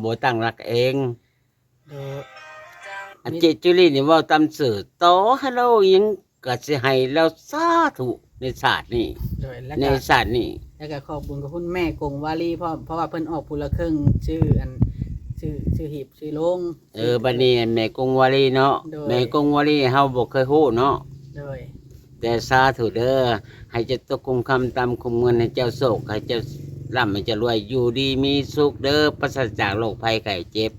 ບໍ່ຕັ້ງຫຼັກເອງ. ໂດຍ ອັນເຈຈູລີນີ້ເວົ້າຕາມຊື່ ຕໍ່ໃຫ້ລາວອີ່ຫຍັງກໍຊິໃຫ້ລາວສາທຸໃນຊາດນີ້ ໂດຍ ແລ້ວ ໃນ ກໍ ຊາດນີ້ ແລ້ວກໍຂອບບຸນຂອບຄຸນແມ່ກົງວາລີພ້ອມ ເພາະວ່າເພິ່ນອອກຜູ້ລະເຄິ່ງ ຊື້ອັນ ຊື້ ຊື້ຮີບ ຊື້ໂລງ ເອີ ບັດນີ້ແມ່ກົງວາລີເນາະ ໂດຍ ແມ່ກົງວາລີເຮົາບໍ່ເຄີຍຮູ້ເນາະ ໂດຍ ແຕ່ສາທຸເດີ ໃຫ້ເຈົ້າຕົກຄຸ້ມຄຳຕ່ຳຄຸ້ມເງິນ ໃຫ້ເຈົ້າໂຊກ ໃຫ້ເຈົ້າລ່ຳ ໃຫ້ເຈົ້າລວຍ ຢູ່ດີມີສຸກເດີ ປາສະຈາກໂລກໄພໄຂ້ເຈັບ.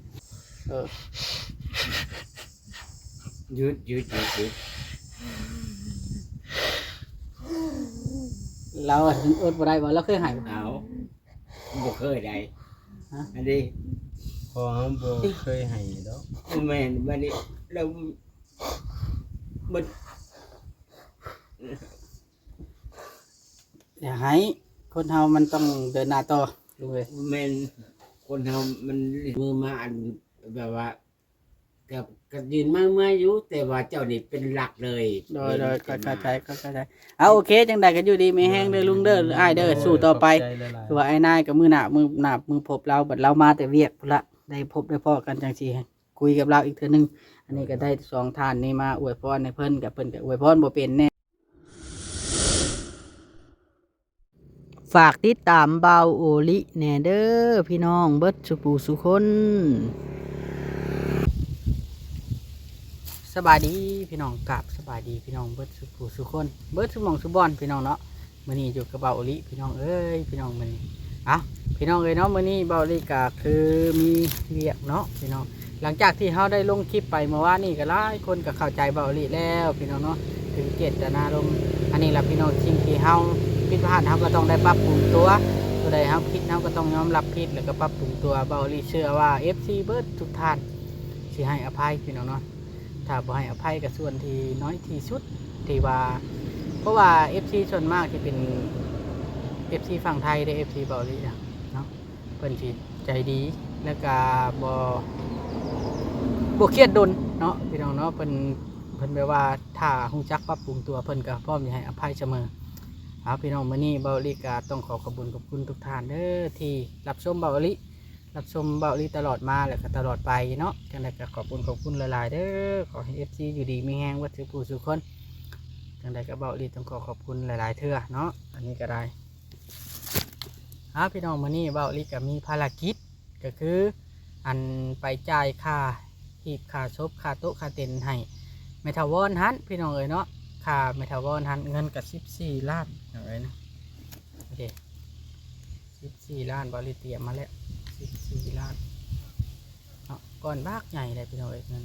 ເອີ ຢຸດ ຢຸດ ຢຸດ ຢຸດ ລາວອົດບໍ່ໄດ້ບໍ່? ລາວເຄີຍໃຫ້ບໍ່? ເອົາ ບໍ່ເຄີຍໃດ ຮະ? ອັນນີ້ ພໍ່ເຮົາບໍ່ເຄີຍໃຫ້ດອກ ບໍ່ແມ່ນ ບັດນີ້ລາວ ມັນ ຢ່າໃຫ້ ຄົນເຮົາມັນຕ້ອງເດີນໜ້າຕໍ່ ລຸງເອີຍ ແມ່ນ ຄົນເຮົາມັນມື້ມາ ອັນ ແບບວ່າ ກໍ ກໍຢືນມາເມື່ອຢູ່ ແຕ່ວ່າເຈົ້ານີ້ເປັນຫຼັກເລີຍ ໂດຍ ໂດຍ ເລີຍ ເຂົ້າໃຈ ເຂົ້າໃຈ ເຂົ້າໃຈ ເອົາ ໂອເຄ ຈັ່ງໃດກໍຢູ່ດີມີແຮງເດີ ໂດຍ ລຸງເດີ ໂດຍ ອ້າຍເດີ ໂດຍ ສູ້ຕໍ່ໄປ ຂອບໃຈຫຼາຍໆ ຄືວ່າອ້າຍນາຍກໍມື້ໜ້າ ມື້ໜ້າ ມື້ພົບລາວ ບັດລາວມາແຕ່ວຽກພຸ້ນລະ ໄດ້ພົບໄດ້ພໍ້ກັນຈັ່ງຊີ້ ຄຸຍກັບລາວອີກເທື່ອໜຶ່ງ ອັນນີ້ກໍໄດ້ສອງທ່ານນີ້ມາອວຍພອນໃຫ້ເພິ່ນ ກໍເພິ່ນກໍອວຍພອນບໍ່ເປັນແດ່. ຝາກຕິດຕາມບ່າວໂອລິແດ່ເດີພີ່ນ້ອງເບິດສູ່ຜູ້ສູ່ຄົນ. ສະບາຍດີພີ່ນ້ອງ ກາບສະບາຍດີພີ່ນ້ອງເບິດສູ່ຜູ້ສູ່ຄົນ ເບິດສູ່ໝ່ອງສູ່ບ່ອນພີ່ນ້ອງເນາະ. ມື້ນີ້ຢູ່ກັບບ່າວໂອລິພີ່ນ້ອງເອີຍ ພີ່ນ້ອງມື້ນີ້ ເອົ້າ ພີ່ນ້ອງເອີຍເນາະ ມື້ນີ້ບ່າວໂອລິກະຄືມີວຽກເນາະພີ່ນ້ອງ. ຫຼັງຈາກທີ່ເຮົາໄດ້ລົງຄລິບໄປເມື່ອວານນີ້ ກໍຫຼາຍຄົນກໍເຂົ້າໃຈບ່າວໂອລິແລ້ວພີ່ນ້ອງເນາະ ເຖິງເຈດຕະນາລົມ ອັນນີ້ລະພີ່ນ້ອງ ສິ່ງທີ່ເຮົາຜິດພາດ ເຮົາກໍຕ້ອງໄດ້ປັບປຸງຕົວ ຕົວໃດເຮົາຜິດ ເຮົາກໍຕ້ອງຍອມຮັບຜິດ ແລ້ວກໍປັບປຸງຕົວ. ບ່າວໂອລິເຊື່ອວ່າເອັຟຊີເບິດທຸກທ່ານຊິໃຫ້ອະໄພພີ່ນ້ອງເນາະ. ຖ້າບໍ່ໃຫ້ອະໄພກໍສ່ວນທີ່ນ້ອຍທີ່ສຸດ ທີ່ວ່າ ເພາະວ່າເອັຟຊີສ່ວນມາກທີ່ເປັນເອັຟຊີຝັ່ງໄທເດ້ ເອັຟຊີເບົາຫຼີນະເນາະ ເພິ່ນຊິໃຈດີ ແລ້ວກະບໍ່ ບໍ່ຄຽດດົນເນາະ ພີ່ນ້ອງເນາະ. ເພິ່ນ ເພິ່ນແບບວ່າຖ້າຮູ້ຈັກປັບປຸງຕົວ ເພິ່ນກໍພ້ອມຈະໃຫ້ອະໄພສະເໝີ. ເອົາ ພີ່ນ້ອງ ມື້ນີ້ເບົາຫຼີກະຕ້ອງຂໍຂອບບຸນຂອບຄຸນທຸກທ່ານເດີ ທີ່ຮັບຊົມເບົາຫຼີ ຮັບຊົມເບົາຫຼີຕະຫຼອດມາ ແລ້ວກໍຕະຫຼອດໄປເນາະ. ຈັ່ງໃດກໍຂອບຄຸນ ຂອບຄຸນຫຼາຍໆເດີ ຂໍໃຫ້ເອັຟຊີຢູ່ດີມີແຮງເບິດສູ່ຜູ້ສູ່ຄົນ. ຈັ່ງໃດກໍເບົາຫຼີຕ້ອງຂໍຂອບຄຸນຫຼາຍໆເທື່ອເນາະ ອັນນີ້ກໍໄດ້. ເອົາ ພີ່ນ້ອງ ມື້ນີ້ເບົາຫຼີກໍມີພາລະກິດ ກໍຄື ອັນ ໄປຈ່າຍຄ່າຮີບ ຄ່າສົບ ຄ່າໂຕະ ຄ່າເຕັນໃຫ້ແມ່ຖາວອນຫັ້ນ ພີ່ນ້ອງເອີຍເນາະ. ຄ່າແມ່ຖາວອນຫັ້ນ ເງິນກໍສິບສີ່ລ້ານ ພີ່ນ້ອງເອີຍເນາະ. ໂອເຄ ສິບສີ່ລ້ານ ເບົາຫຼີຕຽມມາແລ້ວ ສິບສີ່ລ້ານເນາະ. ກ້ອນບັກໃຫຍ່ເດ້ ພີ່ນ້ອງເອີຍ ເງິນ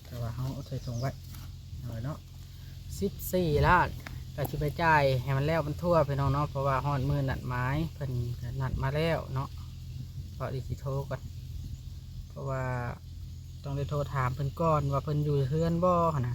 ແຕ່ວ່າເຮົາເອົາໃສ່ຖົງໄວ້ເນາະ ສິບສີ່ລ້ານ ກໍຊິໄປຈ່າຍໃຫ້ມັນແລ້ວມັນທົ່ວ ພີ່ນ້ອງເນາະ. ເພາະວ່າຮອດມື້ນັດໝາຍ ເພິ່ນກໍນັດມາແລ້ວເນາະ. ເພາະເດຊິໂທກ່ອນ ເພາະວ່າຕ້ອງໄດ້ໂທຖາມເພິ່ນກ່ອນວ່າເພິ່ນຢູ່ເຮືອນບໍ່ຫັ້ນນະ.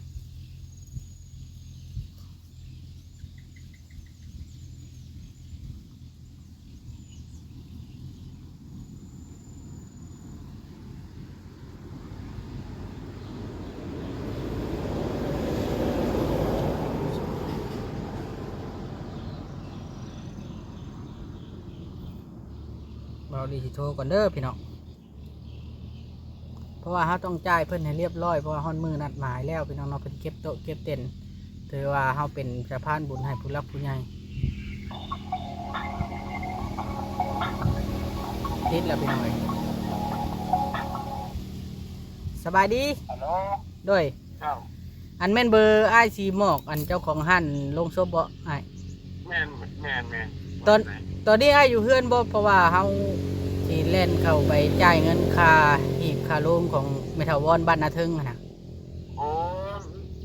ເບົາຫຼີຊິໂທກ່ອນເດີພີ່ນ້ອງ. ເພາະວ່າເຮົາຕ້ອງຈ່າຍເພິ່ນໃຫ້ລຽບຮ້ອຍ ເພາະວ່າຮອດມື້ນັດໝາຍແລ້ວ ພີ່ນ້ອງເນາະ. ເພິ່ນເກັບໂຕະເກັບເຕັນ ຖືວ່າເຮົາເປັນສະພານບຸນໃຫ້ຜູ້ຫຼັກຜູ້ໃຫຍ່. ຕິດແລ້ວ ພີ່ນ້ອງເອີຍ. ສະບາຍດີ. ຮັລໂຫຼ. ໂດຍ. ເຈົ້າ ອັນແມ່ນເບີອ້າຍສີໝອກ ອັນເຈົ້າຂອງຮ້ານໂລງສົບບໍ່ອ້າຍ? ແມ່ນ ແມ່ນ ແມ່ນ. ຕອນ ຕອນນີ້ອ້າຍຢູ່ເຮືອນບໍ່? ເພາະວ່າເຮົາຊິແລ່ນເຂົ້າໄປຈ່າຍເງິນຄ່າຮີບຄ່າໂລງຂອງແມ່ຖາວອນບ້ານນາເທິງຫັ້ນນະ. ໂອ້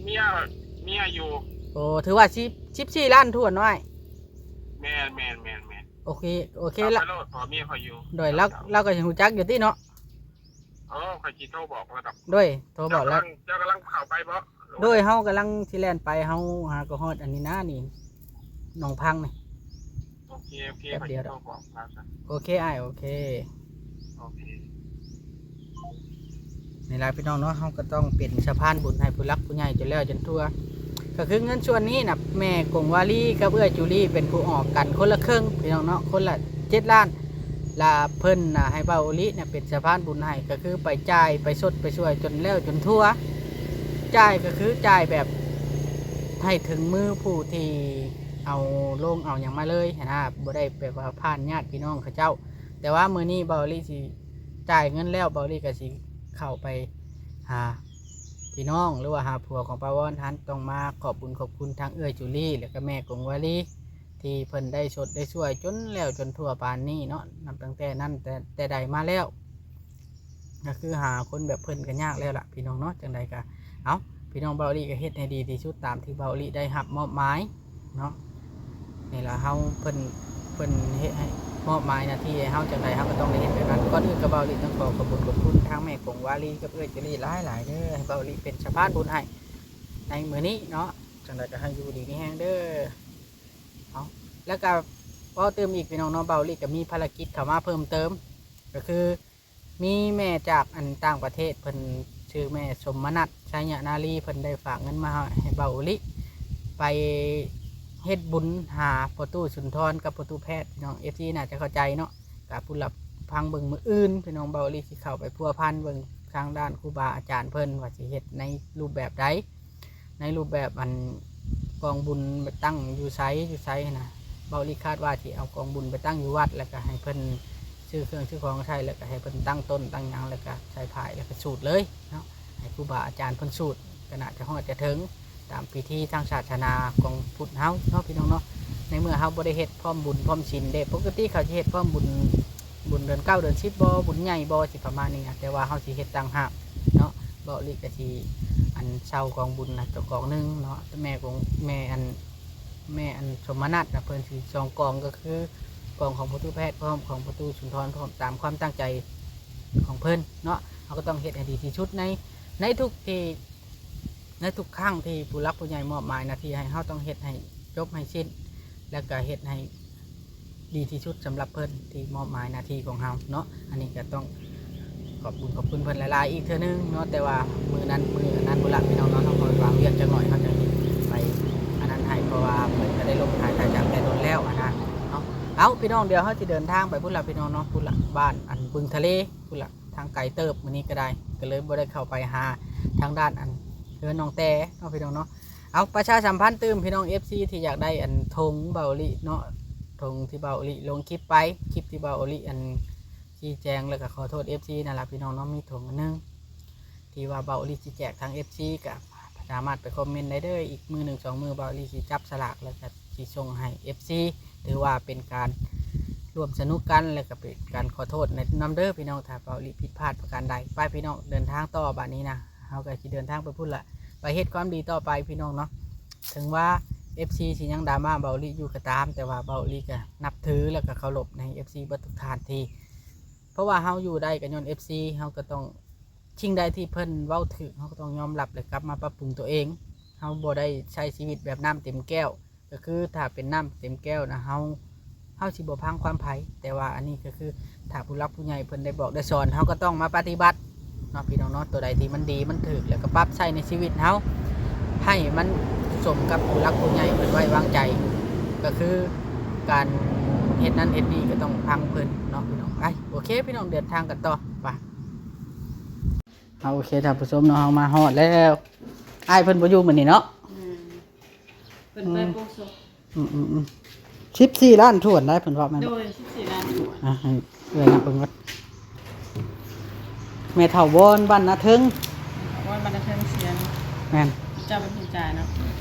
ເມຍ ເມຍຢູ່. ໂອ້ ຖືວ່າສິບ ສິບສີ່ລ້ານຖ້ວນເນາະອ້າຍ. ແມ່ນ ແມ່ນ ແມ່ນ ແມ່ນ. ໂອເຄ ໂອເຄ ເອົາໄປໂລດ ເພາະເມຍຂ້ອຍຢູ່. ໂດຍ ລາວ ລາວກໍຊິຮູ້ຈັກຢູ່ຕິເນາະ. ເອີ ຂ້ອຍຊິໂທບອກລະດອກ. ໂດຍ ໂທບອກແລ້ວ. ເຈົ້າກຳລັງ ເຈົ້າກຳລັງເຂົ້າໄປບໍ່? ໂດຍ ເຮົາກຳລັງຊິແລ່ນໄປ ເຮົາຫາກໍຮອດອັນນີ້ນານີ້ ໜອງພັງນີ້. ໂອເຄ ໂອເຄ ແປັບດຽວດອກ. ໂອເຄອ້າຍ ໂອເຄ ໂອເຄ. ນີ້ລະພີ່ນ້ອງເນາະ ເຮົາກໍຕ້ອງເປັນສະພານບຸນໃຫ້ຜູ້ຫຼັກຜູ້ໃຫຍ່ຈົນແລ້ວຈົນທົ່ວ. ກໍຄືເງິນສ່ວນນີ້ນະ ແມ່ກົງວາລີກັບເອື້ອຍຈູລີເປັນຜູ້ອອກກັນຄົນລະເຄິ່ງ ພີ່ນ້ອງເນາະ ຄົນລະເຈັດລ້ານ. ລະເພິ່ນນະໃຫ້ເບົາອີ່ຫຼີນະເປັນສະພານບຸນໃຫ້ ກໍຄືໄປຈ່າຍໄປຊົດໄປຊ່ວຍຈົນແລ້ວຈົນທົ່ວ. ຈ່າຍກໍຄືຈ່າຍແບບໃຫ້ເຖິງມືຜູ້ທີ່ເອົາໂລງເອົາຫຍັງມາເລີຍຫັ້ນນະ ບໍ່ໄດ້ແບບວ່າຜ່ານຍາດພີ່ນ້ອງເຂົາເຈົ້າ. ແຕ່ວ່າມື້ນີ້ເບົາອີ່ຫຼີຊິຈ່າຍເງິນແລ້ວ ເບົາອີ່ຫຼີກໍຊິເຂົ້າໄປຫາພີ່ນ້ອງ ຫຼືວ່າຫາຜົວຂອງປ້າວອນຫັ້ນ ຕ້ອງມາຂອບບຸນຂອບຄຸນທາງເອື້ອຍຈູລີ ແລ້ວກໍແມ່ກົງວາລີ ທີ່ເພິ່ນໄດ້ຊົດໄດ້ຊ່ວຍຈົນແລ້ວຈົນທົ່ວປານນີ້ເນາະ. ນັບຕັ້ງແຕ່ນັ້ນ ແຕ່ ແຕ່ໃດມາແລ້ວ ກໍຄືຫາຄົນແບບເພິ່ນກໍຍາກແລ້ວລະພີ່ນ້ອງເນາະ. ຈັ່ງໃດກໍເອົາ ພີ່ນ້ອງ ເບົາອີ່ຫຼີກໍເຮັດໃຫ້ດີທີ່ສຸດຕາມທີ່ເບົາອີ່ຫຼີໄດ້ຮັບມອບໝາຍເນາະ. ນີ້ລະເຮົາ ເພິ່ນ ເພິ່ນເຮັດໃຫ້ ມອບໝາຍໜ້າທີ່ໃຫ້ເຮົາຈັ່ງໃດ ເຮົາກໍຕ້ອງໄດ້ເຮັດແບບນັ້ນ. ກ່ອນອື່ນກໍເບົາອີ່ຫຼີຕ້ອງຂໍຂອບບຸນຂອບຄຸນທາງແມ່ກົງວາລີກັບເອື້ອຍຈູລີຫຼາຍໆເດີ ໃຫ້ເບົາອີ່ຫຼີເປັນສະພານບຸນໃຫ້ໃນມື້ນີ້ເນາະ. ຈັ່ງໃດກໍໃຫ້ຢູ່ດີມີແຮງເດີ. ເອົາ ແລ້ວກໍເວົ້າຕື່ມອີກພີ່ນ້ອງເນາະ ເບົາອີ່ຫຼີກໍມີພາລະກິດເຂົ້າມາເພີ່ມເຕີມ ກໍຄືມີແມ່ຈາກອັນຕ່າງປະເທດ ເພິ່ນຊື່ແມ່ສົມມະນັດ ໄຊຍະນາລີ ເພິ່ນໄດ້ຝາກເງິນມາໃຫ້ເບົາອີ່ຫຼີໄປເຮັດບຸນຫາພໍ່ຕູ້ສຸນທອນກັບພໍ່ຕູ້ແພດ ພີ່ນ້ອງເອັຟຊີໜ້າຈະເຂົ້າໃຈເນາະ. ກໍຜູ້ລັບຟັງເບິ່ງມື້ອື່ນ ພີ່ນ້ອງ ເບົາອີ່ຫຼີຊິເຂົ້າໄປພົວພັນເບິ່ງທາງດ້ານຄູບາອາຈານເພິ່ນວ່າຊິເຮັດໃນຮູບແບບໃດ. ໃນຮູບແບບອັນກອງບຸນໄປຕັ້ງຢູ່ໃສ ຢູ່ໃສຫັ້ນນະ ເບົາອີ່ຫຼີຄາດວ່າຊິເອົາກອງບຸນໄປຕັ້ງຢູ່ວັດ ແລ້ວກໍໃຫ້ເພິ່ນຊື້ເຄື່ອງຊື້ຂອງໃຊ້ ແລ້ວກໍໃຫ້ເພິ່ນຕັ້ງຕົ້ນຕັ້ງຫຍັງ ແລ້ວກໍໃສ່ພາຍ ແລ້ວກໍສູດເລີຍເນາະ ໃຫ້ຄູບາອາຈານເພິ່ນສູດ ກໍໜ້າຈະຮອດຈະເຖິງຕາມພິທີທາງສາສະໜາຂອງພຸດເຮົາເນາະ ພີ່ນ້ອງເນາະ. ໃນເມື່ອເຮົາບໍ່ໄດ້ເຮັດພ້ອມບຸນພ້ອມສິນເດ້ ປົກກະຕິເຂົາຊິເຮັດພ້ອມບຸນ ບຸນເດືອນເກົ້າເດືອນສິບບໍ ບຸນໃຫຍ່ບໍ ຊິປະມານນີ້ນະ ແຕ່ວ່າເຮົາຊິເຮັດຕ່າງຫາກເນາະ. ເບົາອີ່ຫຼີກໍຊິອັນເຊົ່າກອງບຸນນະ ເຈົ້າກອງໜຶ່ງເນາະ ແມ່ຂອງ ແມ່ອັນ ແມ່ອັນສົມມະນັດນະ ເພິ່ນຊິສອງກອງ ກໍຄືກອງຂອງພໍ່ຕູ້ແພດ ພ້ອມຂອງພໍ່ຕູ້ສຸນທອນ ພ້ອມຕາມຄວາມຕັ້ງໃຈຂອງເພິ່ນເນາະ. ເຮົາກໍຕ້ອງເຮັດໃຫ້ດີທີ່ສຸດໃນ ໃນທຸກທີ່ ໃນທຸກຄັ້ງທີ່ຜູ້ຫຼັກຜູ້ໃຫຍ່ມອບໝາຍໜ້າທີ່ໃຫ້ ເຮົາຕ້ອງເຮັດໃຫ້ຈົບໃຫ້ສິ້ນ ແລ້ວກໍເຮັດໃຫ້ ດີທີ່ສຸດສຳລັບເພິ່ນທີ່ມອບໝາຍໜ້າທີ່ຂອງເຮົາເນາະ. ອັນນີ້ກໍຕ້ອງຂອບບຸນຂອບຄຸນເພິ່ນຫຼາຍໆອີກເທື່ອໜຶ່ງເນາະ ແຕ່ວ່າມື້ນັ້ນ ມື້ອັນນັ້ນພຸ້ນລະພີ່ນ້ອງເນາະ ເຮົາກໍວາງວຽກຈັກໜ້ອຍ ເຮົາຈັ່ງຊິໄປອັນນັ້ນໃຫ້ ເພາະວ່າເພິ່ນກໍໄດ້ລົງຖ່າຍ ຖ່າຍຈາກແຕ່ດົນແລ້ວຫັ້ນນະເນາະ. ເອົ້າ ພີ່ນ້ອງ ດຽວເຮົາຊິເດີນທາງໄປພຸ້ນລະພີ່ນ້ອງເນາະ ພຸ້ນລະ ບ້ານອັນບຶງທະເລພຸ້ນລະ ທາງໄກເຕີບ ມື້ນີ້ກໍໄດ້ ກໍເລີຍບໍ່ໄດ້ເຂົ້າໄປຫາທາງດ້ານອັນເຮືອນນ້ອງແຕເນາະ ພີ່ນ້ອງເນາະ. ເອົາ ປະຊາສຳພັນຕື່ມ ພີ່ນ້ອງເອັຟຊີທີ່ຢາກໄດ້ອັນຖົງເບົາອີ່ຫຼີເນາະ ຖົງທີ່ເບົາອີ່ຫຼີລົງຄລິບໄປ ຄລິບທີ່ເບົາອີ່ຫຼີອັນຊີ້ແຈງ ແລ້ວກໍຂໍໂທດເອັຟຊີນັ້ນລະ ພີ່ນ້ອງເນາະ. ມີຖົງອັນໜຶ່ງທີ່ວ່າເບົາອີ່ຫຼີຊິແຈກທາງເອັຟຊີ ກໍສາມາດໄປຄອມເມັນໄດ້ເດີ. ອີກມື້ໜຶ່ງສອງມື້ ເບົາອີ່ຫຼີຊິຈັບສະຫຼາກ ແລ້ວກໍຊິສົ່ງໃຫ້ເອັຟຊີ ຖືວ່າເປັນການຮ່ວມສະໜຸກກັນ ແລ້ວກໍເປັນການຂໍໂທດນຳເດີ ພີ່ນ້ອງ ຖ້າເບົາອີ່ຫຼີຜິດພາດປະການໃດ. ໄປ ພີ່ນ້ອງ ເດີນທາງຕໍ່ບາດນີ້ນະ. ເຮົາກໍຊິເດີນທາງໄປພຸ້ນລະ ໄປເຮັດຄວາມດີຕໍ່ໄປ ພີ່ນ້ອງເນາະ. ເຖິງວ່າເອັຟຊີຊິຍັງດຣາມາເບົາອີ່ຫຼີຢູ່ກໍຕາມ ແຕ່ວ່າເບົາອີ່ຫຼີກໍນັບຖື ແລ້ວກໍເຄົາລົບໃນເອັຟຊີເບິດທຸກທ່ານທີ່ ເພາະວ່າເຮົາຢູ່ໄດ້ກໍຍ້ອນເອັຟຊີ ເຮົາກໍຕ້ອງ ສິ່ງໃດທີ່ເພິ່ນເວົ້າຖືກ ເຮົາກໍຕ້ອງຍອມຮັບ ແລະ ກັບມາປັບປຸງຕົວເອງ. ເຮົາບໍ່ໄດ້ໃຊ້ຊີວິດແບບນ້ຳເຕັມແກ້ວ ກໍຄືຖ້າເປັນນ້ຳເຕັມແກ້ວນະ ເຮົາ ເຮົາຊິບໍ່ຟັງຄວາມໃຜ ແຕ່ວ່າອັນນີ້ກໍຄື ຖ້າຜູ້ຫຼັກຜູ້ໃຫຍ່ເພິ່ນໄດ້ບອກໄດ້ສອນ ເຮົາກໍຕ້ອງມາປະຕິບັດເນາະ ພີ່ນ້ອງເນາະ. ຕົວໃດທີ່ມັນດີມັນຖືກ ແລ້ວກໍປັບໃຊ້ໃນຊີວິດເຮົາ ໃຫ້ມັນສົມກັບຜູ້ຫຼັກຜູ້ໃຫຍ່ເພິ່ນໄວ້ວາງໃຈ ກໍຄືການເຮັດນັ້ນເຮັດນີ້ກໍຕ້ອງຟັງເພິ່ນເນາະ ພີ່ນ້ອງ. ໄປ ໂອເຄ ພີ່ນ້ອງ ເດີນທາງກັນຕໍ່ ໄປ. ເອົາ ໂອເຄ ທ່ານຜູ້ຊົມເນາະ ເຮົາມາຮອດແລ້ວ. ອ້າຍເພິ່ນບໍ່ຢູ່ມື້ນີ້ເນາະ? ແມ່ນ ເພິ່ນໄປໂປະສົບ. ອືມ ອືມ ອືມ ສິບສີ່ລ້ານຖ້ວນໄດ໋ ເພິ່ນເວົ້າແມ່ນບໍ່? ໂດຍ ສິບສີ່ລ້ານຖ້ວນ. ອ່ະ ໃຫ້ເອື້ອຍນັບເບິ່ງກ່ອນ. ແມ່ເຖົ້າວອນ ບ້ານນາເທິງ ວອນ ບ້ານນາເທິງເສຍເນາະ. ແມ່ນ ເຈົ້າເປັນຜູ້ຈ່າຍເນາະ.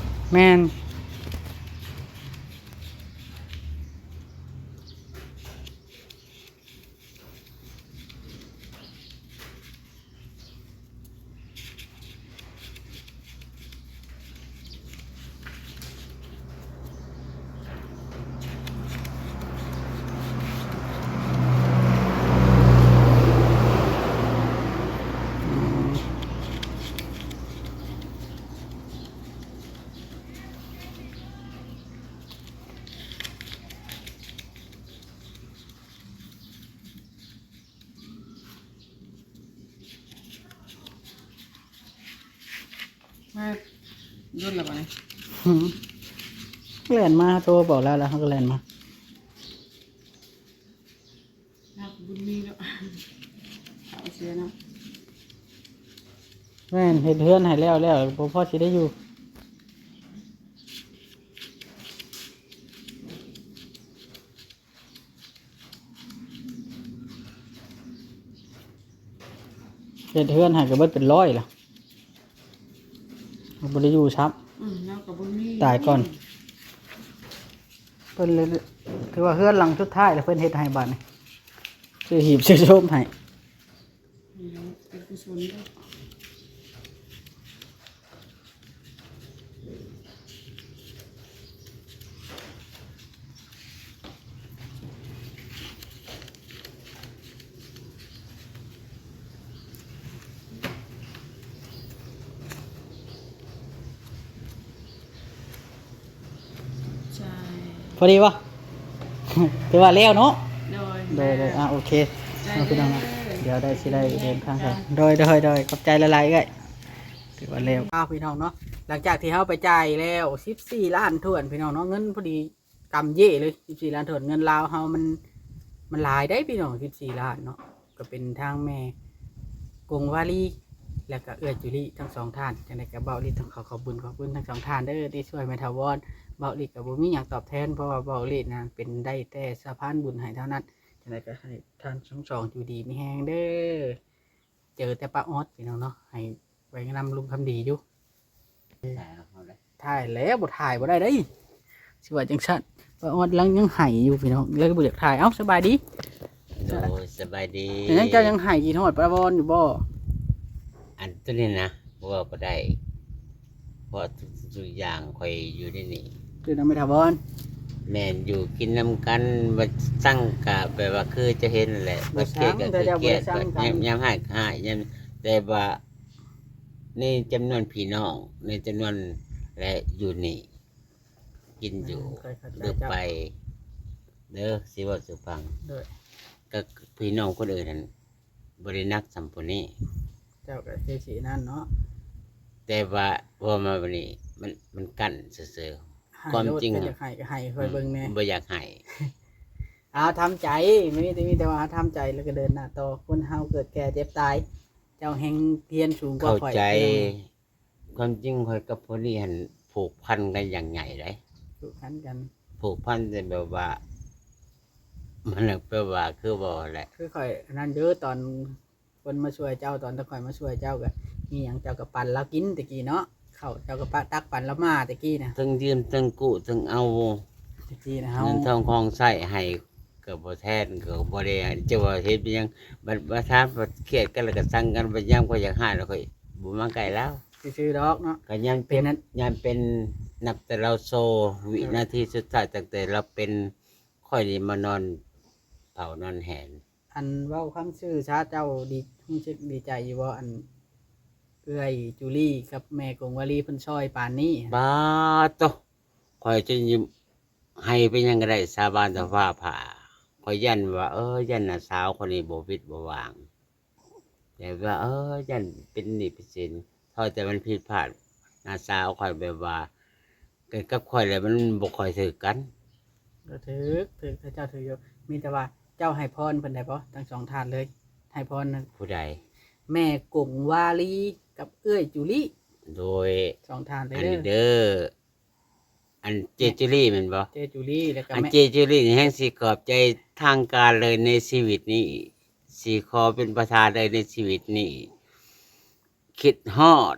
ແມ່ນ. ມາດົນແລ້ວບໍ່ນີ້? ຫືມ ແລ່ນມາ ໂທບອກແລ້ວ ແລ້ວເຮົາກໍແລ່ນມາ. ເຮົາ ແມ່ນ ເຮັດເຮືອນໃຫ້ແລ້ວ ແລ້ວບໍ່ພໍຊິໄດ້ຢູ່. ເຮັດເຮືອນໃຫ້ກໍເບິດເປັນຮ້ອຍລະ ບໍ່ໄດ້ຢູ່ຊ້ຳ. ອືມ ລາວກໍບໍ່ມີ ຕາຍກ່ອນ. ເພິ່ນເລີຍ ຖືວ່າເຮືອນຫຼັງສຸດທ້າຍແລ້ວ ເພິ່ນເຮັດໃຫ້ບາດນີ້ ຊື້ຫີບຊື້ໂສມໃຫ້. ນີ້ແຫຼະ ເປັນກຸສົນເດີ. ໃຊ່ ພໍດີບໍ່? ຖືວ່າແລ້ວເນາະ. ໂດຍ ໂດຍ ໂດຍ ແລ້ວ ອ່າ ໂອເຄ ເອົາ ພີ່ນ້ອງເນາະ ເດີ ດຽວໄດ້ຊິໄດ້ເດີນທາງໄປ. ໂດຍ ໂດຍ ໂດຍ ຂອບໃຈຫຼາຍໆ ເອື້ອຍ. ຖືວ່າແລ້ວ ອ້າວ ພີ່ນ້ອງເນາະ ຫຼັງຈາກທີ່ເຮົາໄປຈ່າຍແລ້ວສິບສີ່ລ້ານຖ້ວນ ພີ່ນ້ອງເນາະ ເງິນພໍດີກຳເຢເລີຍ ສິບສີ່ລ້ານຖ້ວນ. ເງິນລາວເຮົາມັນ ມັນຫຼາຍໄດ໋ ພີ່ນ້ອງ ສິບສີ່ລ້ານເນາະ. ກໍເປັນທາງແມ່ກົງວາລີ ແລະກະເອື້ອຍຈຸລີທັງສອງທ່ານ. ຈັ່ງໃດກະເບົາລີຕ້ອງຂໍຂອບບຸນຂອບຄຸນທັງສອງທ່ານເດີ ທີ່ຊ່ວຍແມ່ຖາວອນ. ເບົາລີກະບໍ່ມີຫຍັງຕອບແທນ ເພາະວ່າເບົາລີນັ້ນເປັນໄດ້ແຕ່ສະພານບຸນໃຫ້ເທົ່ານັ້ນ. ຈັ່ງໃດກະໃຫ້ທ່ານທັງສອງຢູ່ດີມີແຮງເດີ. ເຈີແຕ່ປ້າອອດ ພີ່ນ້ອງເນາະ ໃຫ້ໄວ້ນຳລຸງຄຳດີຢູ່. ຖ່າຍແລ້ວບໍ່ຖ່າຍບໍ່ໄດ້ເດ້ ຊິວ່າຈັ່ງຊັ້ນ. ປ້າອອດລາວຍັງໄຫ້ຢູ່ພີ່ນ້ອງ ລາວບໍ່ຢາກຖ່າຍ. ເອົ້າ ສະບາຍດີ. ໂດຍ ສະບາຍດີ. ເປັນຫຍັງເຈົ້າຍັງໄຫ້ ຄິດຮອດປ້າອອດຢູ່ບໍ່? ອັນໂຕນີ້ນະ ເວົ້າບໍ່ໄດ້ ເພາະທຸກສິ່ງທຸກຢ່າງຂ້ອຍຢູ່ໃນນີ້. ຢູ່ນຳແມ່ຖາວອນ? ແມ່ນ ຢູ່ກິນນຳກັນ ບໍ່ຊັງກະແບບວ່າຄືຈະເຫັນນັ້ນແຫຼະ ບໍ່ຊັງ ບໍ່ຄຽດກະຄືຄຽດ ແຕ່ເຈົ້າບໍ່ໄດ້ຊັງກັນ ຍາມ ຍາມຮ້າຍກະຮ້າຍ ຍາມ ແຕ່ວ່າ ໃນຈຳນວນພີ່ນ້ອງ ໃນຈຳນວນ ແລະ ຢູ່ນີ້ກິນຢູ່ ແມ່ນ ຂ້ອຍເຂົ້າໃຈເຈົ້າ ໄປເດີ ຊິເວົ້າສູ່ຟັງ. ໂດຍ ກໍພີ່ນ້ອງຄົນອື່ນນັ້ນບໍ່ໄດ້ໜັກສ່ຳຜູ້ນີ້ ເຈົ້າກໍຄືຊິນັ້ນເນາະ. ແຕ່ວ່າເວົ້າມາບັດນີ້ ມັນ ມັນກັ້ນຊື່ໆ ຄວາມຈິງ ເປັນຫຍັງຢາກໄຫ້ກໍໄຫ້ ຂ້ອຍເບິ່ງແດ່ ອືມ ບໍ່ຢາກໄຫ້. ເອົາ ທຳໃຈ ມີແຕ່ ມີແຕ່ວ່າເຮົາທຳໃຈ ແລ້ວກໍເດີນໜ້າຕໍ່. ຄົນເຮົາເກີດແກ່ເຈັບຕາຍ ເຈົ້າແຮ່ງຮຽນສູງກວ່າຂ້ອຍ ເຂົ້າໃຈ. ຄວາມຈິງຂ້ອຍກັບຜູ້ນີ້ຫັ້ນຜູກພັນກັນຢ່າງໃຫຍ່ເດ້ ຜູກພັນກັນ ຜູກພັນແຕ່ແບບວ່າ ມັນແບບວ່າຄືເວົ້າແຫຼະ ຄືຂ້ອຍອັນນັ້ນເດີ ຕອນຄົນມາຊ່ວຍເຈົ້າ ຕອນທີ່ຂ້ອຍມາຊ່ວຍເຈົ້າ ກໍມີຫຍັງເຈົ້າກໍປັນລາວກິນແຕ່ກີ້ເນາະ ເຂົ້າເຈົ້າກໍປະຕັກປັນລາວມາແຕ່ກີ້ນະ ເຖິງຢືມເຖິງກູ້ເຖິງເອົາແຕ່ກີ້ນະ ເຮົາ ເງິນທອງຂອງໃຊ້ໃຫ້ ກໍບໍ່ແທນ ກໍບໍ່ໄດ້ ຈະວ່າເຮັດເປັນຫຍັງ ບັດມາຖາມ ບັດຄຽດກັນ ແລ້ວກໍຊັງກັນ ບັດຍາມຂ້ອຍຢາກຮ້າຍ ແລ້ວຂ້ອຍບໍ່ມາໃກ້ລາວ ຊື່ໆດອກເນາະ ກໍຍັງເປັນ ເປັນນັ້ນ ຍັງເປັນ ນັບແຕ່ລາວໂຊ ເອີ ວິນາທີສຸດທ້າຍ ຕັ້ງແຕ່ລາວເປັນ ຂ້ອຍນີ້ມານອນເຝົ້ານອນແຫນ. ອັນເວົ້າຄຳຊື່ຊາ ເຈົ້າດີ ຮູ້ສຶກດີໃຈຢູ່ບໍ່ ອັນເອື້ອຍຈູລີກັບແມ່ກົງວາລີເພິ່ນຊ່ອຍປານນີ້? ບາໂຕ ຂ້ອຍຈະ ໃຫ້ໄປຫຍັງກໍໄດ້ ສາບານຕໍ່ຟ້າຜ່າ ຂ້ອຍຢ້ານວ່າ ເອີ ຢ້ານນ້າສາວຄົນນີ້ບໍ່ວິດບໍ່ຫວ່າງ ແບບວ່າ ເອີ ຢ້ານເປັນໜີ້ເປັນສິນ ເທົ່າແຕ່ມັນຜິດພາດ ນ້າສາວຂ້ອຍແບບວ່າ ກັນກັບຂ້ອຍແລ້ວມັນບໍ່ຄ່ອຍຖືກກັນ. ກໍຖືກ ຖືກ ເຈົ້າຖືກຢູ່ ມີແຕ່ວ່າເຈົ້າໃຫ້ພອນເພິ່ນໄດ້ບໍ່ ທັງສອງທ່ານເລີຍ ໃຫ້ພອນ ຜູ້ໃດ? ແມ່ກົງວາລີກັບເອື້ອຍຈູລີ ໂດຍ ສອງທ່ານເລີຍ ອັນນີ້ເດີ ເດີ ອັນເຈຈູລີແມ່ນບໍ່? ເຈຈູລີ ແລ້ວກໍ ອັນ ແມ່ ເຈຈູລີນີ້ແຮ່ງຊິຂອບໃຈທາງການເລີຍໃນຊີວິດນີ້ ຊິຂໍເປັນປະທານເລີຍໃນຊີວິດນີ້ ຄິດຮອດ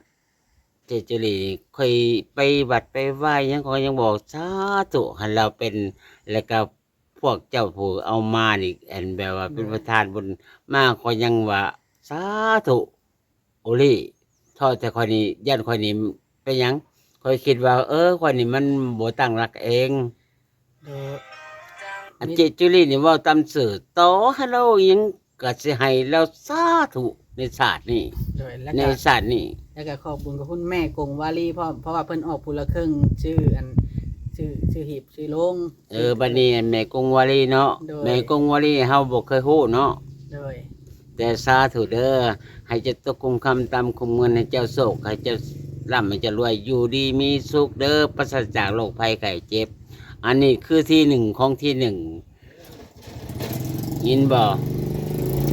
ເຈຈູລີນີ້ ຂ້ອຍໄປວັດໄປວາຫຍັງ ຂ້ອຍຍັງບອກສາທຸໃຫ້ລາວເປັນ ແລ້ວກໍພວກເຈົ້າຜູ້ເອົາມານີ້ ອັນແບບວ່າເປັນປະທານບຸນມາ ຂ້ອຍຍັງວ່າສາທຸ ໂອລີ ເພາະແຕ່ຂ້ອຍນີ້ ຢ້ານຂ້ອຍນີ້ເປັນຫຍັງ ຂ້ອຍຄິດວ່າ ເອີ ຂ້ອຍນີ້ມັນບໍ່ຕັ້ງຫຼັກເອງ. ໂດຍ ອັນເຈຈູລີນີ້ເວົ້າຕາມຊື່ ຕໍ່ໃຫ້ລາວອີ່ຫຍັງກໍຊິໃຫ້ລາວສາທຸໃນຊາດນີ້ ໂດຍ ແລ້ວ ໃນ ກໍ ຊາດນີ້ ແລ້ວກໍຂອບບຸນຂອບຄຸນແມ່ກົງວາລີພ້ອມ ເພາະວ່າເພິ່ນອອກຜູ້ລະເຄິ່ງ ຊື້ອັນ ຊື້ ຊື້ຫີບ ຊື້ໂລງ ເອີ ບັດນີ້ແມ່ກົງວາລີເນາະ ໂດຍ ແມ່ກົງວາລີເຮົາບໍ່ເຄີຍຮູ້ເນາະ ໂດຍ ແຕ່ສາທຸເດີ ໃຫ້ເຈົ້າຕົກຄຸມຄຳຕ່ຳຄຸມເງິນ ໃຫ້ເຈົ້າໂຊກ ໃຫ້ເຈົ້າລ່ຳ ໃຫ້ເຈົ້າລວຍ ຢູ່ດີມີສຸກເດີ ປາສະຈາກໂລກໄພໄຂ້ເຈັບ. ອັນນີ້ຄືທີໜຶ່ງຂອງທີໜຶ່ງ ຍິນບໍ່?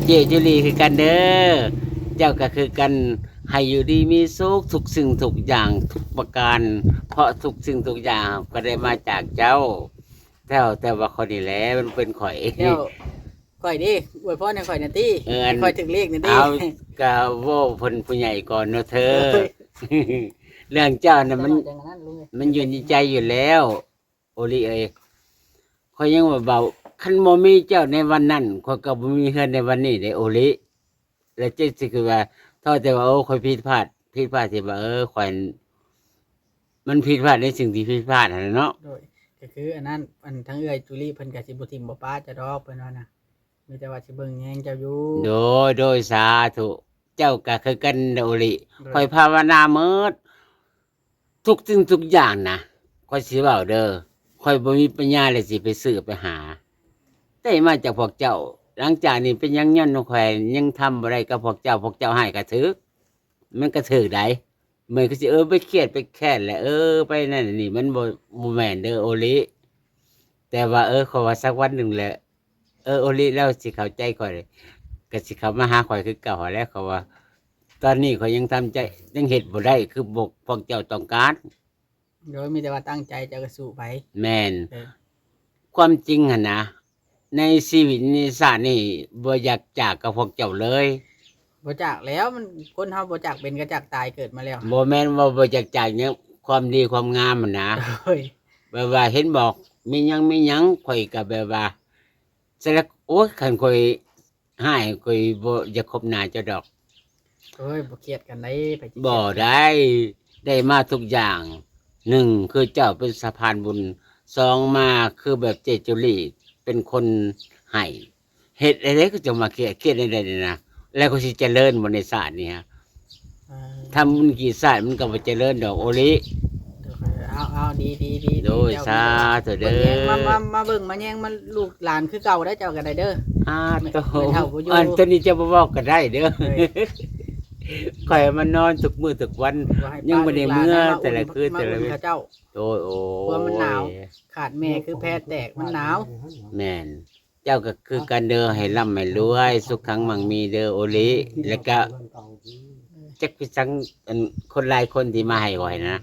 ເຈຈູລີຄືກັນເດີ ເຈົ້າກໍຄືກັນ ໃຫ້ຢູ່ດີມີສຸກທຸກສິ່ງທຸກຢ່າງທຸກປະການ, ເພາະທຸກສິ່ງທຸກຢ່າງກໍໄດ້ມາຈາກເຈົ້າ. ແຕ່ ແຕ່ວ່າຂ້ອຍນີ້ແຫຼະມັນເປັນຂ້ອຍ. ແລ້ວຂ້ອຍເດ້ ອວຍພອນໃຫ້ຂ້ອຍແດ່ຕິ. ເອີ ໃຫ້ຂ້ອຍຖືກເລກແດ່ຕິ. ເອົາ ກະເວົ້າເພິ່ນຜູ້ໃຫຍ່ກ່ອນເນາະເທີ. ເລື່ອງເຈົ້ານະ ມັນ ມັນຢູ່ໃນໃຈຢູ່ແລ້ວ ໂອລິເອີຍ. ຂ້ອຍຍັງວ່າເບົາ ຄັນບໍ່ມີເຈົ້າໃນວັນນັ້ນ ຂ້ອຍກໍບໍ່ມີເຮືອນໃນວັນນີ້ເດ້ ໂອລິ. ແລ້ວເຈົ້າຊິຄິດວ່າ ເທົ່າແຕ່ວ່າ ໂອ້ ຂ້ອຍຜິດພາດ, ຜິດພາດທີ່ວ່າ ເອີ ຂ້ອຍ ມັນຜິດພາດໃນສິ່ງທີ່ຜິດພາດຫັ້ນແຫຼະເນາະ. ໂດຍ ກໍຄືອັນນັ້ນ ອັນທາງເອື້ອຍຈູລີເພິ່ນກໍຊິບໍ່ຖິ້ມບໍ່ປະເຈົ້າດອກ ເພິ່ນວ່ານະ. ມີແຕ່ວ່າຊິເບິ່ງແຍງເຈົ້າຢູ່. ໂດຍ ໂດຍ ສາທຸ. ເຈົ້າກໍຄືກັນເດີໂອລິ. ໂດຍ ຂ້ອຍພາວະນາໝົດ ທຸກສິ່ງທຸກຢ່າງນະ ຂ້ອຍຊິເວົ້າເດີ ຂ້ອຍບໍ່ມີປັນຍາແລ້ວຊິໄປຊື້ໄປຫາ ໄດ້ມາຈາກພວກເຈົ້າ. ຫຼັງຈາກນີ້ເປັນຫຍັງຍ້ອນຂ້ອຍຍັງທຳບໍ່ໄດ້ກັບພວກເຈົ້າ, ພວກເຈົ້າໃຫ້ກໍຖືກ ມັນກໍຖືກໃດ. ມັນຄືຊິ ເອີ ໄປຄຽດໄປແຄ້ນແຫຼະ ເອີ ໄປນັ້ນນີ້ ມັນບໍ່ ບໍ່ແມ່ນເດີໂອລິ. ແຕ່ວ່າ ເອີ ຂ້ອຍວ່າສັກວັນໜຶ່ງແຫຼະ ເອີ ໂອລິລາວຊິເຂົ້າໃຈຂ້ອຍ ກໍຊິເຂົ້າມາຫາຂ້ອຍຄືເກົ່າຫັ້ນແຫຼະ. ເຂົາວ່າ ຕອນນີ້ຂ້ອຍຍັງທຳໃຈ ຍັງເຮັດບໍ່ໄດ້ຄືພວກ ພວກເຈົ້າຕ້ອງການ. ໂດຍ ມີແຕ່ວ່າຕັ້ງໃຈ ເຈົ້າກໍສູ້ໄປ. ແມ່ນ. ເອີ ຄວາມຈິງຫັ້ນນະ ໃນຊີວິດໃນຊາດນີ້ບໍ່ຢາກຈາກກັບພວກເຈົ້າເລີຍ. ບໍ່ຈາກແລ້ວ ມັນ ຄົນເຮົາບໍ່ຈາກເປັນກໍຈາກຕາຍ ເກີດມາແລ້ວ. ບໍ່ແມ່ນວ່າບໍ່ຢາກຈາກຫຍັງ ຄວາມດີຄວາມງາມຫັ້ນນະ. ໂດຍ ແບບວ່າເຫັນບໍ່ ມີຫຍັງ ມີຫຍັງ ຂ້ອຍກໍແບບວ່າ ສະແລະ ໂອ້ຍ ຄັນຂ້ອຍຮ້າຍ ຂ້ອຍບໍ່ຢາກຄົບໜ້າເຈົ້າດອກ. ໂອ້ຍ ບໍ່ຄຽດກັນໃດ໋ ໃຜຊິຄຽດ. ບໍ່ໄດ້ ໄດ້ມາທຸກຢ່າງ. ໜຶ່ງ ຄືເຈົ້າເປັນສະພານບຸນ, ສອງ ມາຄືແບບເຈຈູລີເປັນຄົນໃຫ້. ເຮັດໃດໆ ກໍຈະມາຄຽດ ຄຽດໃດໆ ນີ້ນະ ແລ້ວກໍຊິຈະເລີນບໍ່ໃນຊາດນີ້ຮະ? ເອີ ທຳບຸນກີ້ຊາດມັນກໍບໍ່ຈະເລີນດອກໂອລິ. ເອີ ເອົາ ເອົາ ດີໆ ດີໆ ໂດຍ ເຈົ້າ ສາທຸເດີ. ມາ ມາ ມາເບິ່ງມາແຍງມາລູກຫຼານຄືເກົ່າໄດ໋ ເຈົ້າກໍໄດ້ເດີ. ອາ ແມ່ນ ໂຕ ແມ່ນເຖົ້າບໍ່ຢູ່ ອັນໂຕນີ້ເຈົ້າບໍ່ເວົ້າກໍໄດ້ເດີ. ໂດຍ ຂ້ອຍມານອນທຸກມື້ທຸກວັນ ຍັງບໍ່ໄດ້ເມືອແຕ່ລະຄືນແຕ່ລະເວັນ. ໂດຍ ໂອ້ ເພາະມັນໜາວ ຂາດແມ່ຄືແພແຕກ ມັນໜາວ. ແມ່ນ. ເຈົ້າກໍຄືກັນເດີ ໃຫ້ລ່ຳໃຫ້ລວຍ ສຸຂັງມັງມີເດີໂອລິ. ແລ້ວກະຈັກເປັນສັງ ອັນ ຄົນຫຼາຍຄົນທີ່ມາໃຫ້ຂ້ອຍນະ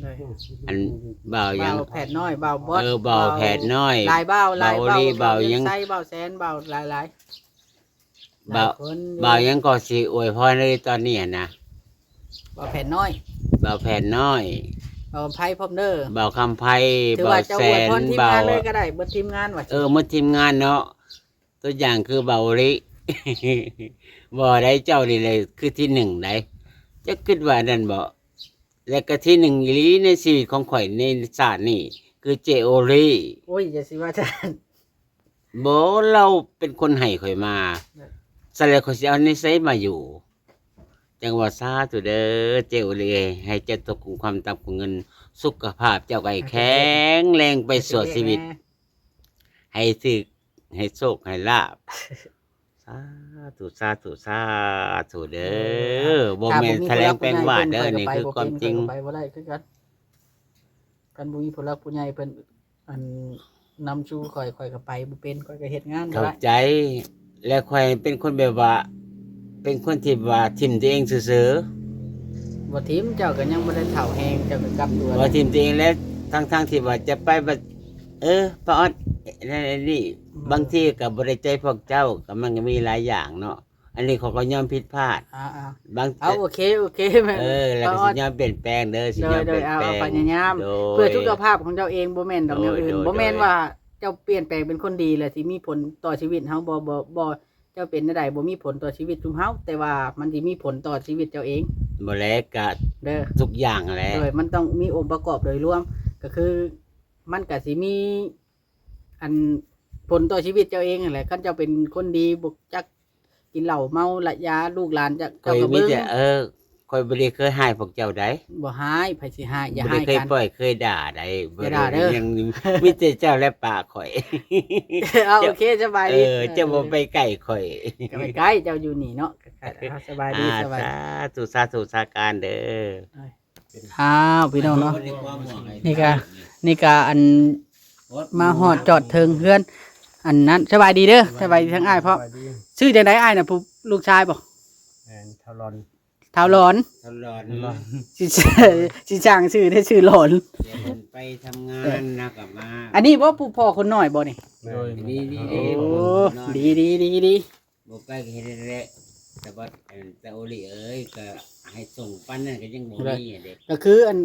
ໂດຍ ອັນ ບ່າວຫຍັງ ບ່າວແພດນ້ອຍ ບ່າວບອດ ເອີ ບ່າວແພດນ້ອຍ ຫຼາຍບ່າວ ຫຼາຍບ່າວ ບ່າວໂອລິ ບ່າວຫຍັງ ໄຊ ບ່າວແສນ ບ່າວຫຼາຍໆ ບ່າວ ຫຼາຍຄົນຢູ່ ບ່າວຫຍັງກໍຊິອວຍພອນໃຫ້ຕອນນີ້ຫັ້ນນະ. ບ່າວແພດນ້ອຍ ບ່າວແພດນ້ອຍ ບ່າວຄຳໄພພ້ອມເດີ ບ່າວຄຳໄພ ບ່າວແສນ ຖືວ່າເຈົ້າອວຍພອນທີມງານເລີຍກໍໄດ້ ເບິດທີມງານວ່າ ເອີ ໝົດທີມງານເນາະ. ຕົວຢ່າງຄືບ່າວໂອລິ ບໍ່ໄດ້ ເຈົ້ານີ້ແຫຼະຄືທີໜຶ່ງໄດ໋ ເຈົ້າຄິດວ່ານັ້ນບໍ່? ແລະກະທີໜຶ່ງອີ່ຫຼີໃນຊີວິດຂອງຂ້ອຍໃນຊາດນີ້ ຄືເຈ້ໂອລິ. ໂອ້ຍ ຢ່າຊິວ່າຊັ້ນ. ບໍ່ ລາວເປັນຄົນໃຫ້ຂ້ອຍມາ ສະແລ້ວຂ້ອຍຊິເອົານິໄສມາຢູ່? ຈັ່ງວ່າສາທຸເດີ ເຈ້ໂອລິເອີຍ ໃຫ້ເຈົ້າຕົກຄົງຄວາມຕ່ຳຂອງເງິນ ສຸຂະພາບເຈົ້າກໍໃຫ້ແຂງແຮງໄປຊົ່ວຊີວິດ ໃຫ້ຖືກ ໃຫ້ໂຊກໃຫ້ລາບ. ສາທຸ ສາທຸ ສາທຸເດີ. ເອີ ບໍ່ແມ່ນຖະແຫຼງແປງວາດເດີ ນີ້ຄືຄວາມຈິງ. ຂ້ອຍກໍໄປບໍ່ໄດ້ຄືກັນ ຄັນບໍ່ມີຜູ້ຫຼັກຜູ້ໃຫຍ່ເພິ່ນ ອັນ ນຳສູ່ຂ້ອຍ ຂ້ອຍກໍໄປບໍ່ເປັນ ຂ້ອຍກໍເຮັດງານບໍ່ໄດ້. ເຂົ້າໃຈ ແລະຂ້ອຍເປັນຄົນແບບວ່າ ເປັນຄົນທີ່ວ່າຖິ້ມຕົວເອງຊື່ໆ. ບໍ່ຖິ້ມ ເຈົ້າກໍຍັງບໍ່ໄດ້ເຖົ້າແຮງ ເຈົ້າກໍກັບຕົວ ບໍ່ຖິ້ມຕົວເອງ ແລະທັງໆທີ່ວ່າຈະໄປແບບ ເອີ ປ້າອອດ ນັ້ນນີ້ ອືມ ບາງທີກໍບໍ່ໄດ້ໃຈພວກເຈົ້າ ກໍມັນກໍມີຫຼາຍຢ່າງເນາະ. ອັນນີ້ເຂົາກໍຍອມຜິດພາດ. ອ່າໆ ບາງ ເອົາ ໂອເຄ ໂອເຄ ແມ່ນ ເອີ ແລ້ວກໍຊິຍອມປ່ຽນແປງເດີ ຊິຍອມປ່ຽນແປງ ໂດຍ ໂດຍ ເອົາ ເອົາ ພະຍາຍາມ ໂດຍ ເພື່ອສຸຂະພາບຂອງເຈົ້າເອງ ບໍ່ແມ່ນດອກແນວອື່ນ ບໍ່ແມ່ນວ່າເຈົ້າປ່ຽນແປງເປັນຄົນດີແລ້ວຊິມີຜົນຕໍ່ຊີວິດເຮົາ ບໍ່ ບໍ່ ບໍ່ ເຈົ້າເປັນແນວໃດບໍ່ມີຜົນຕໍ່ຊີວິດຊຸມເຮົາ ແຕ່ວ່າມັນຊິມີຜົນຕໍ່ຊີວິດເຈົ້າເອງ. ບໍ່ແລະ ກະ ເດີ ທຸກຢ່າງຫັ້ນແຫຼະ ໂດຍ ມັນຕ້ອງມີອົງປະກອບໂດຍລວມ ກໍຄືມັນກະຊິມີ ອັນ ຜົນຕໍ່ຊີວິດເຈົ້າເອງຫັ້ນແຫຼະ ຄັນເຈົ້າເປັນຄົນດີ ບໍ່ຈັກກິນເຫຼົ້າເມົາລະຢາ ລູກຫຼານເຈົ້າ ເຈົ້າກໍເບິ່ງ. ເອີ ຂ້ອຍບໍ່ໄດ້ເຄີຍຮ້າຍພວກເຈົ້າໃດ໋. ບໍ່ຮ້າຍ ໃຜຊິຮ້າຍ ຢ່າຮ້າຍກັນ ບໍ່ໄດ້ເຄີຍປ່ອຍເຄີຍດ່າໃດ໋. ບໍ່ໄດ້ເດີ ມີແຕ່ເຈົ້າແຫຼະປະຂ້ອຍ. ເອົາ ໂອເຄ ສະບາຍດີ. ເອີ ເຈົ້າບໍ່ໄປໃກ້ຂ້ອຍ ກໍໄປໃກ້ ເຈົ້າຢູ່ນີ້ເນາະ. ສະບາຍດີ ອ່າ ສະບາຍດີ ສາທຸ ສາທຸ ສາການເດີ. ອ້າວ ພີ່ນ້ອງເນາະ ນີ້ກະ ນີ້ກະ ອັນ ມາຮອດຈອດເທິງເຮືອນ ອັນນັ້ນ. ສະບາຍດີເດີ ສະບາຍດີທັງອ້າຍພ້ອມ. ຊື່ຈັ່ງໃດອ້າຍນະ ຜູ້ ລູກຊາຍບໍ່? ແມ່ນ ທາລອນ. ທ້າວຫຼອນ ທ້າວຫຼອນ ຫຼອນ ຊິ ຊິສ້າງຊື່ໄດ້ຊື່ຫຼອນ ດຽວເພິ່ນໄປທຳງານນະກໍມາ ອັນນີ້ບໍ່ຜູ້ພໍ່ຄົນນ້ອຍບໍ່ນີ້? ໂດຍ ນີ້ ນີ້ ໂອ້ ຜູ້ນ້ອຍ ດີ ດີ ດີ ດີ ບໍ່ໄປກໍເຮັດແຫຼະ ແຕ່ວ່າອັນຕາໂອລິເອີຍ ກໍໃຫ້ສົ່ງປານນັ້ນກໍຍັງບໍ່ມີເດ້ ກໍຄືອັນ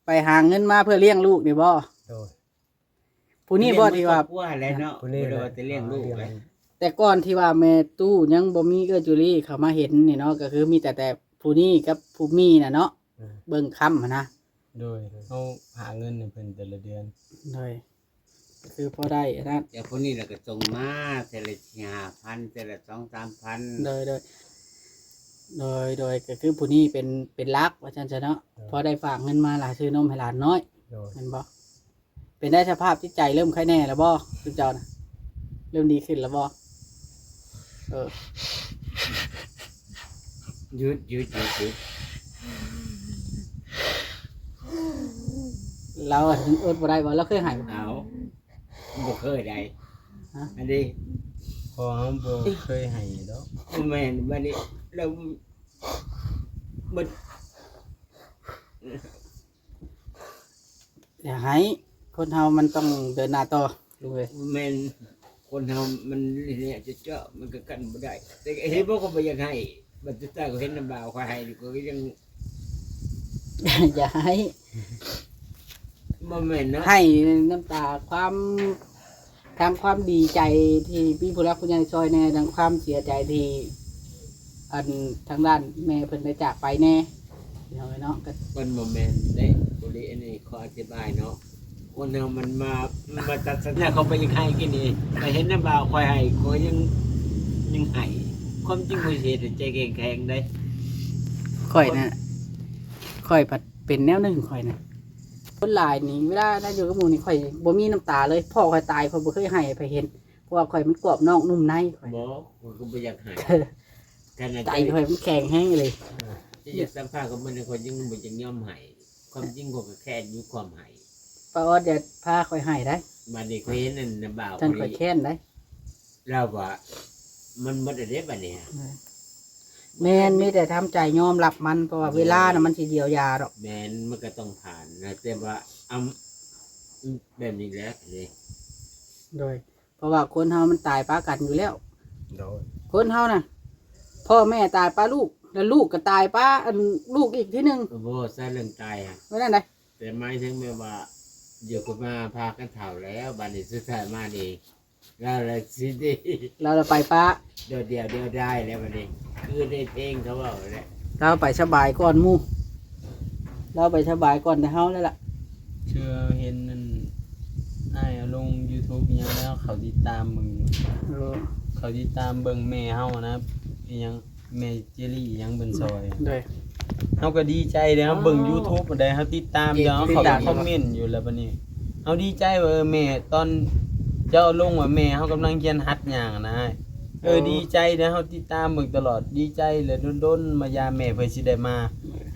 ໄປຫາເງິນມາເພື່ອລ້ຽງລູກນີ້ບໍ່? ໂດຍ ຜູ້ນີ້ບໍ່ທີ່ວ່າ ລ້ຽງຄອບຄົວແຫຼະເນາະ ຜູ້ນີ້ ບໍ່ໄດ້ວ່າແຫຼະ ແຕ່ລ້ຽງລູກແຫຼະ ແຕ່ກ່ອນທີ່ວ່າແມ່ຕູ້ຍັງບໍ່ມີເອື້ອຍຈູລີເຂົ້າມາເຫັນນີ້ເນາະ ກໍຄືມີແຕ່ ແຕ່ຜູ້ນີ້ກັບຜູ້ມີ່ນະເນາະ ອືມ ເບິ່ງຄ້ຳຫັ້ນນະ ໂດຍ ເຮົາຫາເງິນໃຫ້ເພິ່ນແຕ່ລະເດືອນ ໂດຍ ກໍຄືພໍໄດ້ອັນນັ້ນ ແຕ່ຜູ້ນີ້ລະກໍສົ່ງມາເທື່ອລະສີ່ຫ້າພັນ ເທື່ອລະສອງສາມພັນ ໂດຍ ໂດຍ ໂດຍ ໂດຍ ກໍຄືຜູ້ນີ້ເປັນ ເປັນຫຼັກວ່າຊັ້ນຊະເນາະ ໂດຍ ພໍໄດ້ຝາກເງິນມາລະຊື້ນົມໃຫ້ຫຼານນ້ອຍ ໂດຍ ແມ່ນບໍ່? ເປັນໄດ້ສະພາບຈິດໃຈເລີ່ມໄຄແນ່ແລ້ວບໍ່ ຊຸມເຈົ້ານະ? ເລີ່ມດີຂຶ້ນແລ້ວບໍ່? ເອີ ຢຸດ ຢຸດ ຢຸດ ຢຸດ ລາວອົດບໍ່ໄດ້ບໍ່? ລາວເຄີຍໄຫ້ບໍ່? ເອົາ ບໍ່ເຄີຍໃດ ຮະ? ອັນນີ້ ພໍ່ເຮົາບໍ່ເຄີຍໄຫ້ດອກ ບໍ່ແມ່ນ ບັດນີ້ລາວ ບັດ ຢ່າໃຫ້ ຄົນເຮົາມັນຕ້ອງເດີນໜ້າຕໍ່ ລຸງເອີຍ ແມ່ນ ຄົນເຮົາມັນນີ້ແຫຼະ ຈະເຈາະມັນກໍກັ້ນບໍ່ໄດ້ ແຕ່ເຮັດບໍ່ກໍບໍ່ຢາກໃຫ້ ບັດສຸດທ້າຍກໍເຫັນນ້ຳບ່າວຂ້ອຍໃຫ້ນີ້ ຂ້ອຍກໍຍັງ ຢ່າໃຫ້ ບໍ່ແມ່ນເນາະ ໃຫ້ນ້ຳຕາຄວາມ ທັງຄວາມດີໃຈທີ່ມີຜູ້ຫຼັກຜູ້ໃຫຍ່ຊ່ອຍແດ່ ທັງຄວາມເສຍໃຈທີ່ ອັນ ທາງດ້ານແມ່ເພິ່ນໄດ້ຈາກໄປແດ່ ພີ່ນ້ອງເອີຍເນາະ ກໍ ມັນບໍ່ແມ່ນເດ້ ໂອລິ ອັນນີ້ຂໍອະທິບາຍເນາະ ຄົນເຮົາມັນມາ ມາຕັດສະໜາ ເຂົາໄປຍັງໃຫ້ກິນອີກ ໄປເຫັນນ້ຳບ່າວຂ້ອຍໃຫ້ ຂ້ອຍຍັງ ຍັງໃຫ້ ຄວາມຈິງບໍ່ເຮັດໃຫ້ໃຈແຂງແຂງເດ້ ຂ້ອຍນະ ຂ້ອຍພັດເປັນແນວໜຶ່ງ ຂ້ອຍນະ ຄົນຫຼາຍນີ້ ເວລານາຢູ່ກັບໝູ່ນີ້ ຂ້ອຍບໍ່ມີນ້ຳຕາເລີຍ ພໍ່ຂ້ອຍຕາຍ ຂ້ອຍບໍ່ເຄີຍໄຫ້ໃຜເຫັນ ເພາະວ່າຂ້ອຍມັນກອບນອກນຸ່ມໃນ ຂ້ອຍ ບໍ່ ຂ້ອຍກໍບໍ່ຢາກໃຫ້ ຂະໜາດໃຈຂ້ອຍມັນແຂງແຮງອີ່ຫຼີ ຈະຢາກສຳພາດກັບມັນ ຂ້ອຍຍັງບໍ່ຢາກຍອມໃຫ້ ຄວາມຈິງຂ້ອຍກໍແຄ້ນຢູ່ຄວາມໃຫ້ ປ້າອອດຢ່າພາຂ້ອຍໃຫ້ໄດ໋ ບັດນີ້ຂ້ອຍເຫັນອັນນ້ຳບ່າວ ທ່ານຂ້ອຍແຄ້ນໄດ໋ ລາວວ່າ ມັນໝົດແລ້ວເດ້ບັດນີ້ ແມ່ນ ມີແຕ່ທຳໃຈຍອມຮັບມັນ ເພາະວ່າເວລານະມັນຊິຢຽວຢາດອກ ແມ່ນ ມັນກໍຕ້ອງຜ່ານນະ ແຕ່ວ່າ ອຳ ແບບນີ້ແຫຼະເດ້ ໂດຍ ເພາະວ່າຄົນເຮົາມັນຕາຍປະກັນຢູ່ແລ້ວ ໂດຍ ຄົນເຮົານະ ພໍ່ແມ່ຕາຍປະລູກ ແລ້ວລູກກໍຕາຍປະອັນ ລູກອີກທີໜຶ່ງ ບໍ່ໃຊ່ເລື່ອງຕາຍ ເປັນແນວໃດ ແຕ່ໝາຍເຖິງແບບວ່າ ຢູ່ກັບມາພາກັນເຖົ້າແລ້ວ ບັດນີ້ສຸດທ້າຍມານີ້ ລາວລະຊິດີ ລາວລະໄປປະ ໂດດດ່ຽວດຽວດາຍແລ້ວບັດນີ້ ຄືໃນເພງເຂົາເວົ້າແຫຼະ ລາວໄປສະບາຍກ່ອນໝູ່ ລາວໄປສະບາຍກ່ອນແຕ່ເຮົາແລ້ວລະ ເຊື່ອເຫັນນັ້ນ ອ້າຍເອົາລົງຢູທູບອີ່ຫຍັງແລ້ວ ເຂົາຕິດຕາມເບິ່ງຢູ່ ເອີ ເຂົາຕິດຕາມເບິ່ງແມ່ເຮົານະ ອີ່ຫຍັງ ແມ່ເຈລີຫຍັງເພິ່ນຊ່ອຍ ໂດຍ ເຮົາກໍດີໃຈເດ້ ເຮົາເບິ່ງຢູທູບໄດ້ ເຮົາຕິດຕາມຢູ່ ເຮົາເຂົ້າໄປຄອມເມັນຢູ່ ແລ້ວບັດນີ້ເຮົາດີໃຈວ່າ ເອີ ແມ່ ຕອນເຈົ້າລົງວ່າແມ່ເຮົາກຳລັງຮຽນຫັດຍ່າງນະ ເອີ ໂອ້ ດີໃຈເດ້ ເຮົາຕິດຕາມເບິ່ງຕະຫຼອດ ດີໃຈ ແລະ ດົນໆມາຢາມແມ່ ເພື່ອຊິໄດ້ມາ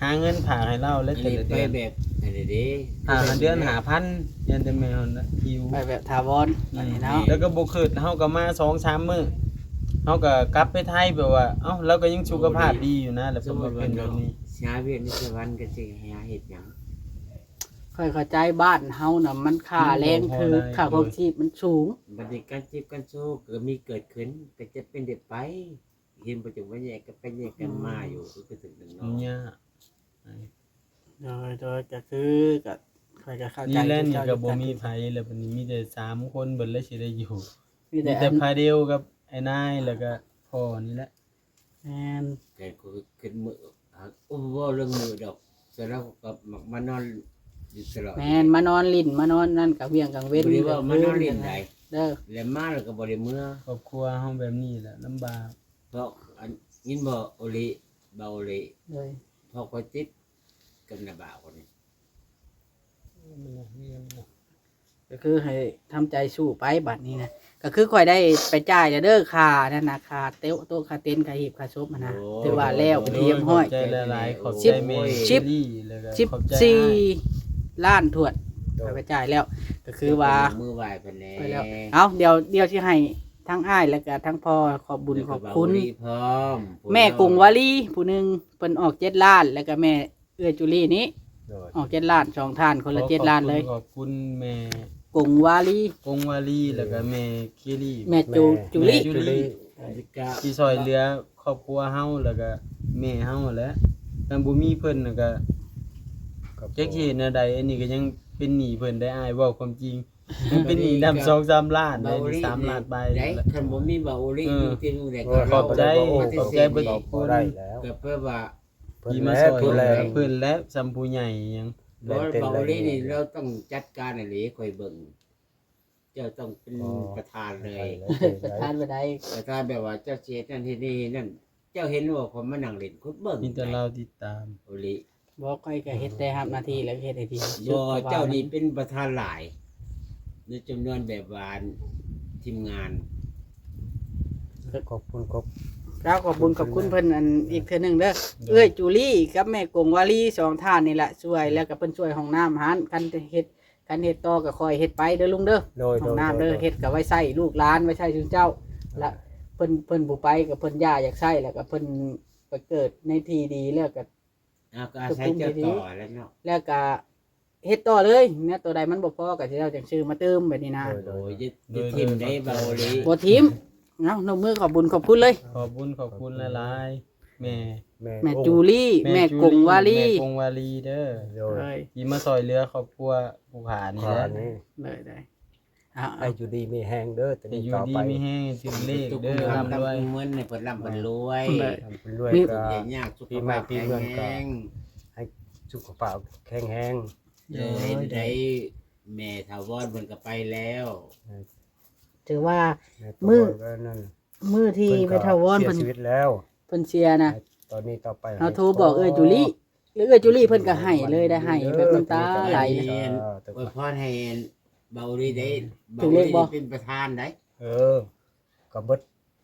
ຫາເງິນຝາກໃຫ້ລາວ ແລະ ແຕ່ລະເດືອນ ອັນນີ້ໄປແບບອັນນີ້ເດ້ ອ່າ ເດືອນຫ້າພັນ ເດືອນແຕ່ແມ່ເຮົານະ ຫິວ ໄປແບບຖາວອນ ອືມ ອັນນີ້ເນາະ ແລ້ວກໍບໍ່ຄິດ ເຮົາກໍມາສອງສາມມື້ ເຮົາກໍກັບໄປໄທ ແບບວ່າ ເອົ້າ ລາວກໍຍັງສຸຂະພາບດີຢູ່ນະ ແລ້ວເພິ່ນມາເປັນແບບນີ້ ຊິຫາວຽກຢູ່ໄຕ້ຫວັນກໍຊິຫາເຮັດຫຍັງ? ຂ້ອຍເຂົ້າໃຈ ບ້ານເຮົານະ ມັນຄ່າແຮງຖືກ ຄ່າຄອງຊີບມັນສູງ ບັດນີ້ການຈີບການຊູກໍມີເກີດຂຶ້ນ ກໍຈຳເປັນໄດ້ໄປ ເຫັນບໍ່ ຈັ່ງວ່າແຍກກັນໄປແຍກກັນມາຢູ່ ກໍຄືຖືກເນາະ ຍາກ ໂດຍ ໂດຍ ກໍຄື ກໍ ຂ້ອຍກໍເຂົ້າໃຈ ນີ້ແຫຼະ ນີ້ກໍບໍ່ມີໃຜແລ້ວ ບັດນີ້ມີແຕ່ສາມຄົນເບິດແລ້ວ ຊິໄດ້ຢູ່ ມີແຕ່ ມີແຕ່ພາເດວກັບໄອ້ນາຍ ແລ້ວກໍພໍ່ນີ້ແຫຼະ ແມ່ນ ແຕ່ກໍຂຶ້ນມື້ ໂອ້ ເວົ້າເລື່ອງມື້ດອກ ສ່ວນລາວກໍມັກມານອນຢູ່ຕະຫຼອດ ແມ່ນ ມານອນຫຼິ້ນ ມານອນນັ້ນກະວຽງກາງເວັນ ບໍ່ໄດ້ເວົ້າມານອນຫຼິ້ນໃດ ເດີ ແລ້ວມາແລ້ວກໍບໍ່ໄດ້ເມືອ ຄອບຄົວເຮົາແບບນີ້ແຫຼະ ລຳບາກ ເພາະອັນ ຍິນບໍ່ ໂອລິ ບ່າວໂອລິ ໂດຍ ເພາະຂ້ອຍຕິດກັບນ້າບ່າວຄົນນີ້ ກໍຄືໃຫ້ທຳໃຈສູ້ໄປບັດນີ້ນະ ກໍຄືຂ້ອຍໄດ້ໄປຈ່າຍແລ້ວເດີ ຄ່ານັ້ນນະ ຄ່າໂຕະ ໂຕະ ຄ່າເຕັນ ຄ່າຮີບ ຄ່າສົບຫັ້ນນະ ໂອ້ ຖືວ່າແລ້ວເປັນທີ່ຮຽບຮ້ອຍ ຂອບໃຈຫຼາຍໆ ຂອບໃຈແມ່ ສິບສີ່ ແມ່ເຈລີ ແລ້ວກໍຂອບໃຈ ສິບສີ່ລ້ານຖ້ວນ ໂດຍ ຂ້ອຍໄປຈ່າຍແລ້ວ ກໍຄືວ່າ ຍົກມືໄຫວ້ເພິ່ນແດ່ ໄປແລ້ວ ເອົາ ດຽວ ດຽວຊິໃຫ້ ທັງອ້າຍ ແລ້ວກະທັງພໍ່ ຂອບບຸນຂອບຄຸນ ແລ້ວກະບ່າວອຸລິພ້ອມ ຜູ້ ແມ່ກົງວາລີຜູ້ໜຶ່ງ ເພິ່ນອອກເຈັດລ້ານ ແລ້ວກະແມ່ເອື້ອຍຈູລີນີ້ ໂດຍ ອອກເຈັດລ້ານ ສອງທ່ານ ຄົນລະເຈັດລ້ານເລີຍ ຂໍຂອບຄຸນ ຂອບຄຸນແມ່ກົງວາລີ ກົງວາລີ ແລ້ວກະແມ່ຄີລີ ແມ່ຈູ ແມ່ ຈູລີ ແມ່ຈູລີ ທີ່ຊ່ອຍເຫຼືອຄອບຄົວເຮົາ ແລ້ວກະແມ່ເຮົາຫັ້ນແຫຼະ ຄັນບໍ່ມີເພິ່ນນະກະ ຂອບຄຸນ ຈັກຊິເຮັດແນວໃດ ອັນນີ້ກະຍັງເປັນໜີ້ເພິ່ນໄດ໋ ອ້າຍເວົ້າຄວາມຈິງ ຍັງເປັນໜີ້ນຳສອງສາມລ້ານ ເວົ້າອີ່ຫຼີ ສາມລ້ານປາຍ ໄດ້ ຄັນບໍ່ມີບ່າວອຸລິ ເອີ ຢູ່ທີ່ໜຶ່ງໄດ້ ໂອ້ຍ ກໍ ຂອບໃຈ ເຮົາ ຂອບໃຈເບິດທຸກຄົນ ກໍແປວ່າ ເພິ່ນ ທີ່ມາຊ່ອຍ ເພິ່ນແຫຼະ ເພິ່ນແຫຼະ ສ່ຳຜູ້ໃຫຍ່ຫຍັງ ບໍ່ ບ່າວອຸລິນີ້ ເຮົາຕ້ອງຈັດການອີ່ຫຼີ ຂ້ອຍເບິ່ງ ເຈົ້າຕ້ອງເປັນ ອໍ ປະທານເລີຍ ປະທານບໍ່ໄດ້ ປະທານແບບວ່າເຈົ້າຊິເຮັດນັ້ນເຮັດນີ້ເຮັດນັ້ນ ເຈົ້າເຫັນບໍ່ ຂ້ອຍມານັ່ງຫຼິ້ນຄົນເບິ່ງ ມີແຕ່ລາວຕິດຕາມ ໂອລິ ບໍ່ ຂ້ອຍກະເຮັດແຕ່ຮັບໜ້າທີ່ ແລ້ວເຮັດໃຫ້ດີທີ່ສຸດ ບໍ່ ເຈົ້ານີ້ເປັນປະທານຫຼາຍ ໃນຈຳນວນແບບວ່າທີມງານ ຂອບຄຸນ ຂອບ ລາວຂອບບຸນຂອບຄຸນເພິ່ນ ອັນ ອີກເທື່ອໜຶ່ງເດີ ໂດຍ ເອື້ອຍຈູລີກັບແມ່ກົງວາລີ ສອງທ່ານນີ້ລະຊ່ວຍ ແລ້ວກະເພິ່ນຊ່ວຍຫ້ອງນ້ຳຫັ້ນ ຄັນເຮັດ ຄັນເຮັດຕໍ່ກະຄ່ອຍເຮັດໄປເດີລຸງເດີ ໂດຍ ຫ້ອງນ້ຳເດີ ໂດຍ ເຮັດກະໄວ້ໃຊ້ລູກຫຼານ ໄວ້ໃຊ້ຊຸມເຈົ້າ ລະເພິ່ນ ເພິ່ນບໍ່ໄປກະເພິ່ນຢ່າຢາກໃຊ້ ລະກະເພິ່ນໄປເກີດໃນທີ່ດີ ແລ້ວກະ ເອົາ ກະອາໄສເຈົ້າຕໍ່ແລ້ວເນາະ ແລ້ວກະເຮັດຕໍ່ເລີຍ ແນວໂຕໃດມັນບໍ່ພໍກະຊິເຈົ້າຈັ່ງຊື້ມາຕື່ມແບບນີ້ນະ ໂດຍ ໂດຍ ໂດຍ ຢ່າ ຢ່າຖິ້ມເດ້ ໂດຍ ບ່າວໂອລິ ບໍ່ຖິ້ມ ເອົາ ນົບມືຂອບບຸນຂອບຄຸນເລີຍ ຂອບບຸນຂອບຄຸນຫຼາຍໆ ແມ່ ແມ່ ແມ່ ໂອ້ ຈູລີ ແມ່ ແມ່ ຈູລີ ກົງວາລີ ແມ່ກົງວາລີເດີ ໂດຍ ໂດຍ ທີ່ມາຊ່ອຍເຫຼືອຄອບຄົວຜູ້ຂານີ້ແຫຼະ ໂດຍ ໂດຍ ອ່າ ໃຫ້ຢູ່ດີມີແຮງເດີ ໃຫ້ຢູ່ດີມີແຮງ ຖືກເລກເດີ ຮ່ຳລວຍ ເງິນໃຫ້ເພິ່ນຮ່ຳເພິ່ນລວຍ ໂດຍ ຮ່ຳເພິ່ນລວຍ ມີ ກະ ຍາກສຸຂະພາບແຂງແຮງ ໃຫ້ສຸຂະພາບແຂງແຮງ ໂດຍ ໂດຍ ໄດ້ ແມ່ຖາວອນເພິ່ນກະໄປແລ້ວ ຖືວ່າ ແມ່ຖາວອນ ມື້ ມື້ທີ່ແມ່ຖາວອນເພິ່ນເສຍຊີວິດແລ້ວ ເພິ່ນເສຍນະ ຕອນນີ້ຕໍ່ໄປ ເຮົາໂທບອກເອື້ອຍຈູລີ ແລ້ວເອື້ອຍຈູລີເພິ່ນກະໄຫ້ເລີຍ ໄດ້ໄຫ້ແບບນ້ຳຕາໄຫຼ ເອີ ອວຍພອນໃຫ້ບ່າວໂອລິໄດ້ ບ່າວໂອລິເປັນປະທານໄດ໋ ເອີ ກະເບິດ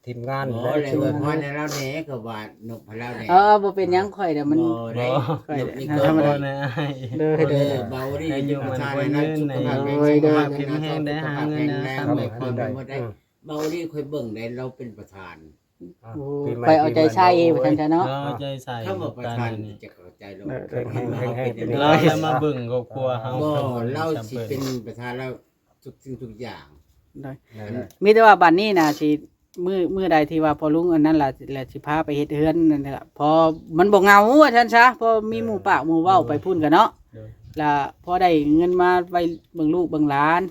ທີມງານ ບໍ່ ແລ້ວອວຍພອນໃຫ້ລາວແດ່ ກະວ່ານົບໃຫ້ລາວແດ່ ເອີ ບໍ່ເປັນຫຍັງ ຂ້ອຍນະມັນ ບໍ່ໄດ້ ຂ້ອຍນະ ທຳມະດາ ໂດຍ ໂດຍ ບ່າວໂອລິເປັນປະທານໃຫ້ລາວສຸຂະພາບແຂງແຮງ ສຸຂະພາບແຂງແຮງ ໄດ້ຄວາມເປັນໄດ້ ບ່າວໂອລິຂ້ອຍເບິ່ງໄດ້ ລາວເປັນປະທານ ໂອ້ ປີໃໝ່ ຂ້ອຍເອົາໃຈໃສ່ ປີໃໝ່ ວ່າຊັ້ນຊະເນາະ ເອົາໃຈໃສ່ ຄຳວ່າປະທານ ເອີ ຈະເຂົ້າໃຈໂລດ ເອີ ແຂງແຮງ ແຂງແຮງ ເປັນ ເປັນ ລາວລະມາເບິ່ງຄອບຄົວເຮົາ ບໍ່ ລາວຊິເປັນປະທານ ລາວທຸກສິ່ງທຸກຢ່າງ ໂດຍ ມີແຕ່ວ່າບັດນີ້ນະ ຊິ ມື້ ມື້ໃດທີ່ວ່າພໍ່ລຸງອັນນັ້ນລະ ລະຊິພາໄປເຮັດເຮືອນນັ້ນລະ ພໍມັນບໍ່ເຫງົາວ່າຊັ້ນຊະ ພໍມີ ເອີ ໝູ່ປາກໝູ່ເວົ້າ ໂດຍ ໄປພຸ້ນກະເນາະ ໂດຍ ລະພໍໄດ້ເງິນມາໄວ້ເບິ່ງລູກເບິ່ງຫຼານ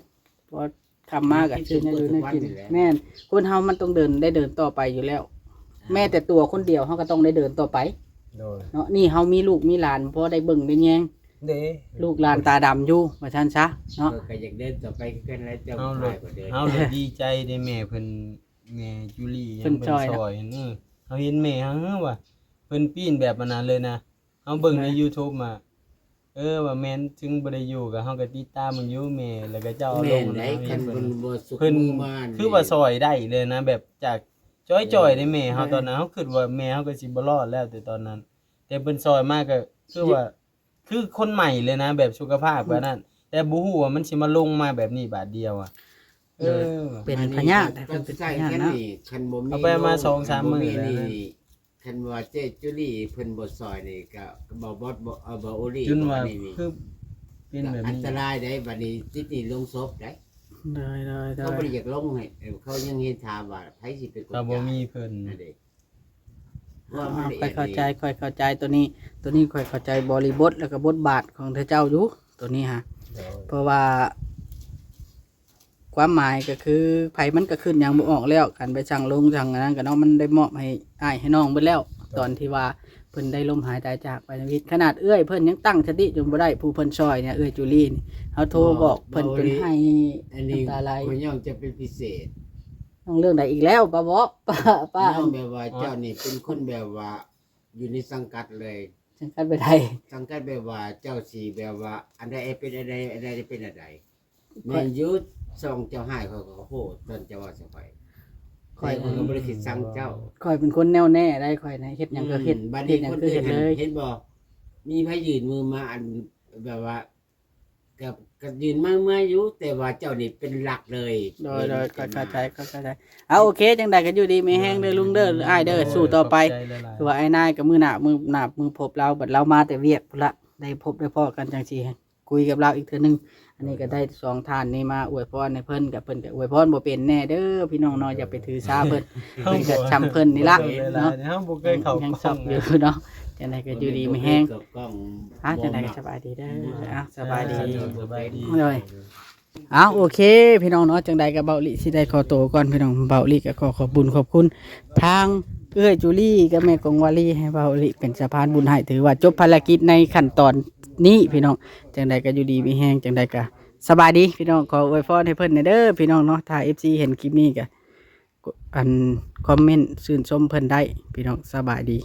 ພໍ ຄ່ຳມາກະຊື້ແນວຢູ່ແນວກິນ ແມ່ນ ຄົນເຮົາມັນຕ້ອງເດີນ ໄດ້ເດີນຕໍ່ໄປຢູ່ແລ້ວ ອ່າ ແມ້ແຕ່ຕົວຄົນດຽວເຮົາກະຕ້ອງໄດ້ເດີນຕໍ່ໄປ ໂດຍ ເນາະ ນີ້ເຮົາມີລູກມີຫຼານ ພໍໄດ້ເບິ່ງໄດ້ແຍງ ເດ້ ລູກຫຼານຕາດຳຢູ່ ວ່າຊັ້ນຊະເນາະ ເອີ ກະຢາກເດີນຕໍ່ໄປຄືກັນແຫຼະ ເຈົ້າ ເຮົາລະ ເຮົາລະດີໃຈເດ້ ແມ່ເພິ່ນ ແມ່ຈູລີ ເພິ່ນຊ່ອຍ ເພິ່ນຊ່ອຍ ເອີ ເຮົາເຫັນແມ່ເຮົາວ່າ ເພິ່ນປີ້ນແບບອັນນັ້ນເລີຍນະ ເຮົາເບິ່ງໃນ ແມ່ນ ຢູທູບມາ ເອີ ວ່າແມ່ນ ເຖິງບໍ່ໄດ້ຢູ່ກະເຮົາກະຕິດຕາມເບິ່ງຢູ່ແມ່ ແລ້ວກະເຈົ້າເອົາລົງ ແມ່ນໃດ໋ ຄັນເພິ່ນບໍ່ສຸກມືມາ ຄືວ່າຊ່ອຍໄດ້ເລີຍນະ ແບບຈາກຈ່ອຍໆ ເອີ ເດ້ແມ່ເຮົາ ເອີ ຕອນນັ້ນ ເຮົາຄິດວ່າແມ່ເຮົາກະຊິບໍ່ລອດແລ້ວ ແຕ່ຕອນນັ້ນ ແຕ່ເພິ່ນຊ່ອຍມາກະຄືວ່າ ຄືຄົນໃໝ່ເລີຍນະ ແບບສຸຂະພາບກະນັ້ນ ແຕ່ບໍ່ຮູ້ວ່າມັນຊິມາລົງມາແບບນີ້ບາດດຽວອະ ເອີ ເປັນພະຍາດ ເພິ່ນເປັນພະຍາດເນາະ ຄັນບໍ່ມີ ເອົາໄປມາສອງສາມມື້ແລ້ວ ຄັນວ່າເຈ້ຈູລີເພິ່ນບໍ່ຊ່ອຍນີ້ກະ ກະບໍ່ ບໍ່ ບໍ່ ເອີ ບໍ່ໂອລີ ຈົນວ່າ ນີ້ ຄືເປັນແບບນີ້ ອັນຕະລາຍໄດ໋ ບາດນີ້ຕິດໜີ້ລົງສົບໄດ໋ ໂດຍ ໂດຍ ໂດຍ ເຂົາບໍ່ໄດ້ຢາກລົງໃຫ້ ເອີ ເຂົາຍັງເຫັນຖາມວ່າໃຜຊິເປັນຄົນ ຖ້າບໍ່ມີເພິ່ນ ນັ້ນເດ້ ເອົາ ຂ້ອຍເຂົ້າໃຈ ຂ້ອຍເຂົ້າໃຈໂຕນີ້ ໂຕນີ້ຂ້ອຍເຂົ້າໃຈບໍລິບົດ ແລ້ວກະບົດບາດຂອງເຂົາເຈົ້າຢູ່ ໂຕນີ້ຫາ ໂດຍ ເພາະວ່າ ຄວາມໝາຍກະຄື ໃຜມັນກະຄຶດຫຍັງບໍ່ອອກແລ້ວ ຄັນໄປສັ່ງລົງສັ່ງອັນນັ້ນກະເນາະ ມັນໄດ້ມອບໃຫ້ອ້າຍໃຫ້ນ້ອງເບິດແລ້ວ ໂດຍ ຕອນທີ່ວ່າເພິ່ນໄດ້ລົ້ມຫາຍຕາຍຈາກໄປໃນຊີວິດ ຂະໜາດເອື້ອຍເພິ່ນຍັງຕັ້ງສະຕິຈົນບໍ່ໄດ້ ຜູ້ເພິ່ນຊ່ອຍນີ້ ເອື້ອຍຈູລີນີ້ ເຮົາໂທບອກເພິ່ນຈົນໄຫ້ ອັນນີ້ ນ້ຳຕາໄຫຼ ຂ້ອຍຍ້ອງຈະເປັນພິເສດ ນ້ອງເລື່ອງໃດອີກແລ້ວ ປ້າເບາະ ປ້າ ປ້າ ນ້ອງແບບວ່າເຈົ້ານີ້ເປັນຄົນແບບວ່າ ຢູ່ໃນສັງກັດເລີຍ ສັງກັດແບບໃດ ສັງກັດແບບວ່າເຈົ້າຊິແບບວ່າ ອັນໃດເປັນອັນໃດ ອັນໃດເປັນອັນໃດ ແມ່ນຢູ່ ຊ່ອງເຈົ້າຮ້າຍ ຂ້ອຍກະໂຫດຕອນເຈົ້າເວົ້າໃສ່ຂ້ອຍ ຂ້ອຍ ແຕ່ຂ້ອຍກະບໍ່ໄດ້ຄິດຊັງເຈົ້າ ຂ້ອຍເປັນຄົນແນ່ວແນ່ໄດ໋ ຂ້ອຍນະ ເຮັດຫຍັງກະເຮັດ ອືມ ບາດນີ້ ເຮັດຫຍັງກະເຮັດເລີຍ ຄົນອື່ນເຫັນບໍ່ ມີໃຜຍື່ນມືມາ ອັນແບບວ່າ ກໍ ກໍຢືນມາເມື່ອຢູ່ ແຕ່ວ່າເຈົ້ານີ້ເປັນຫຼັກເລີຍ. ໂດຍ ໂດຍ ຂ້ອຍເຂົ້າໃຈ ຂ້ອຍເຂົ້າໃຈ. ເອົາ ໂອເຄ ຈັ່ງໃດກໍຢູ່ດີມີແຮງເດີລຸງເດີ ອ້າຍເດີ ສູ້ຕໍ່ໄປ. ຄືວ່າອ້າຍນາຍກໍມື້ໜ້າ ມື້ໜ້າ ມື້ພົບລາວ ບັດລາວມາແຕ່ວຽກພຸ້ນລະ ໄດ້ພົບໄດ້ພໍ້ກັນຈັ່ງຊິ ຄຸຍກັບລາວອີກເທື່ອໜຶ່ງ. ອັນນີ້ກໍໄດ້ສອງທ່ານນີ້ມາອວຍພອນໃຫ້ເພິ່ນ ກໍເພິ່ນກໍອວຍພອນບໍ່ເປັນແນ່ເດີພີ່ນ້ອງເນາະ ຢ່າໄປຖືສາເພິ່ນ. ເພິ່ນກໍຊ່ຳເພິ່ນນີ້ລະເນາະ ເຮົາບໍ່ເຄີຍເຂົ້າ ຍັງຊອບຢູ່ເນາະ. ຈັ່ງໃດກໍຢູ່ດີມີແຮງ ອ່າ ຈັ່ງໃດກໍສະບາຍດີເດີ. ອ່າ ສະບາຍດີ ສະບາຍດີ ໂດຍ. ເອົາ ໂອເຄ ພີ່ນ້ອງເນາະ ຈັ່ງໃດກໍເບົາອີ່ຫຼີຊິໄດ້ຂໍໂຕກ່ອນພີ່ນ້ອງ. ເບົາອີ່ຫຼີກໍຂໍຂອບບຸນຂອບຄຸນທາງເອື້ອຍຈູລີກັບແມ່ກົງວາລີ ໃຫ້ເບົາອີ່ຫຼີເປັນສະພານບຸນໃຫ້ ຖືວ່າຈົບພາລະກິດໃນຂັ້ນຕອນນີ້ພີ່ນ້ອງ. ຈັ່ງໃດກໍຢູ່ດີມີແຮງ ຈັ່ງໃດກໍສະບາຍດີພີ່ນ້ອງ. ຂໍອວຍພອນໃຫ້ເພິ່ນແດ່ເດີພີ່ນ້ອງເນາະ. ຖ້າເອັຟຊີເຫັນຄລິບນີ້ກໍ ອັນ ຄອມເມັນຊື່ນຊົມເພິ່ນໄດ້ພີ່ນ້ອງ. ສະບາຍດີ.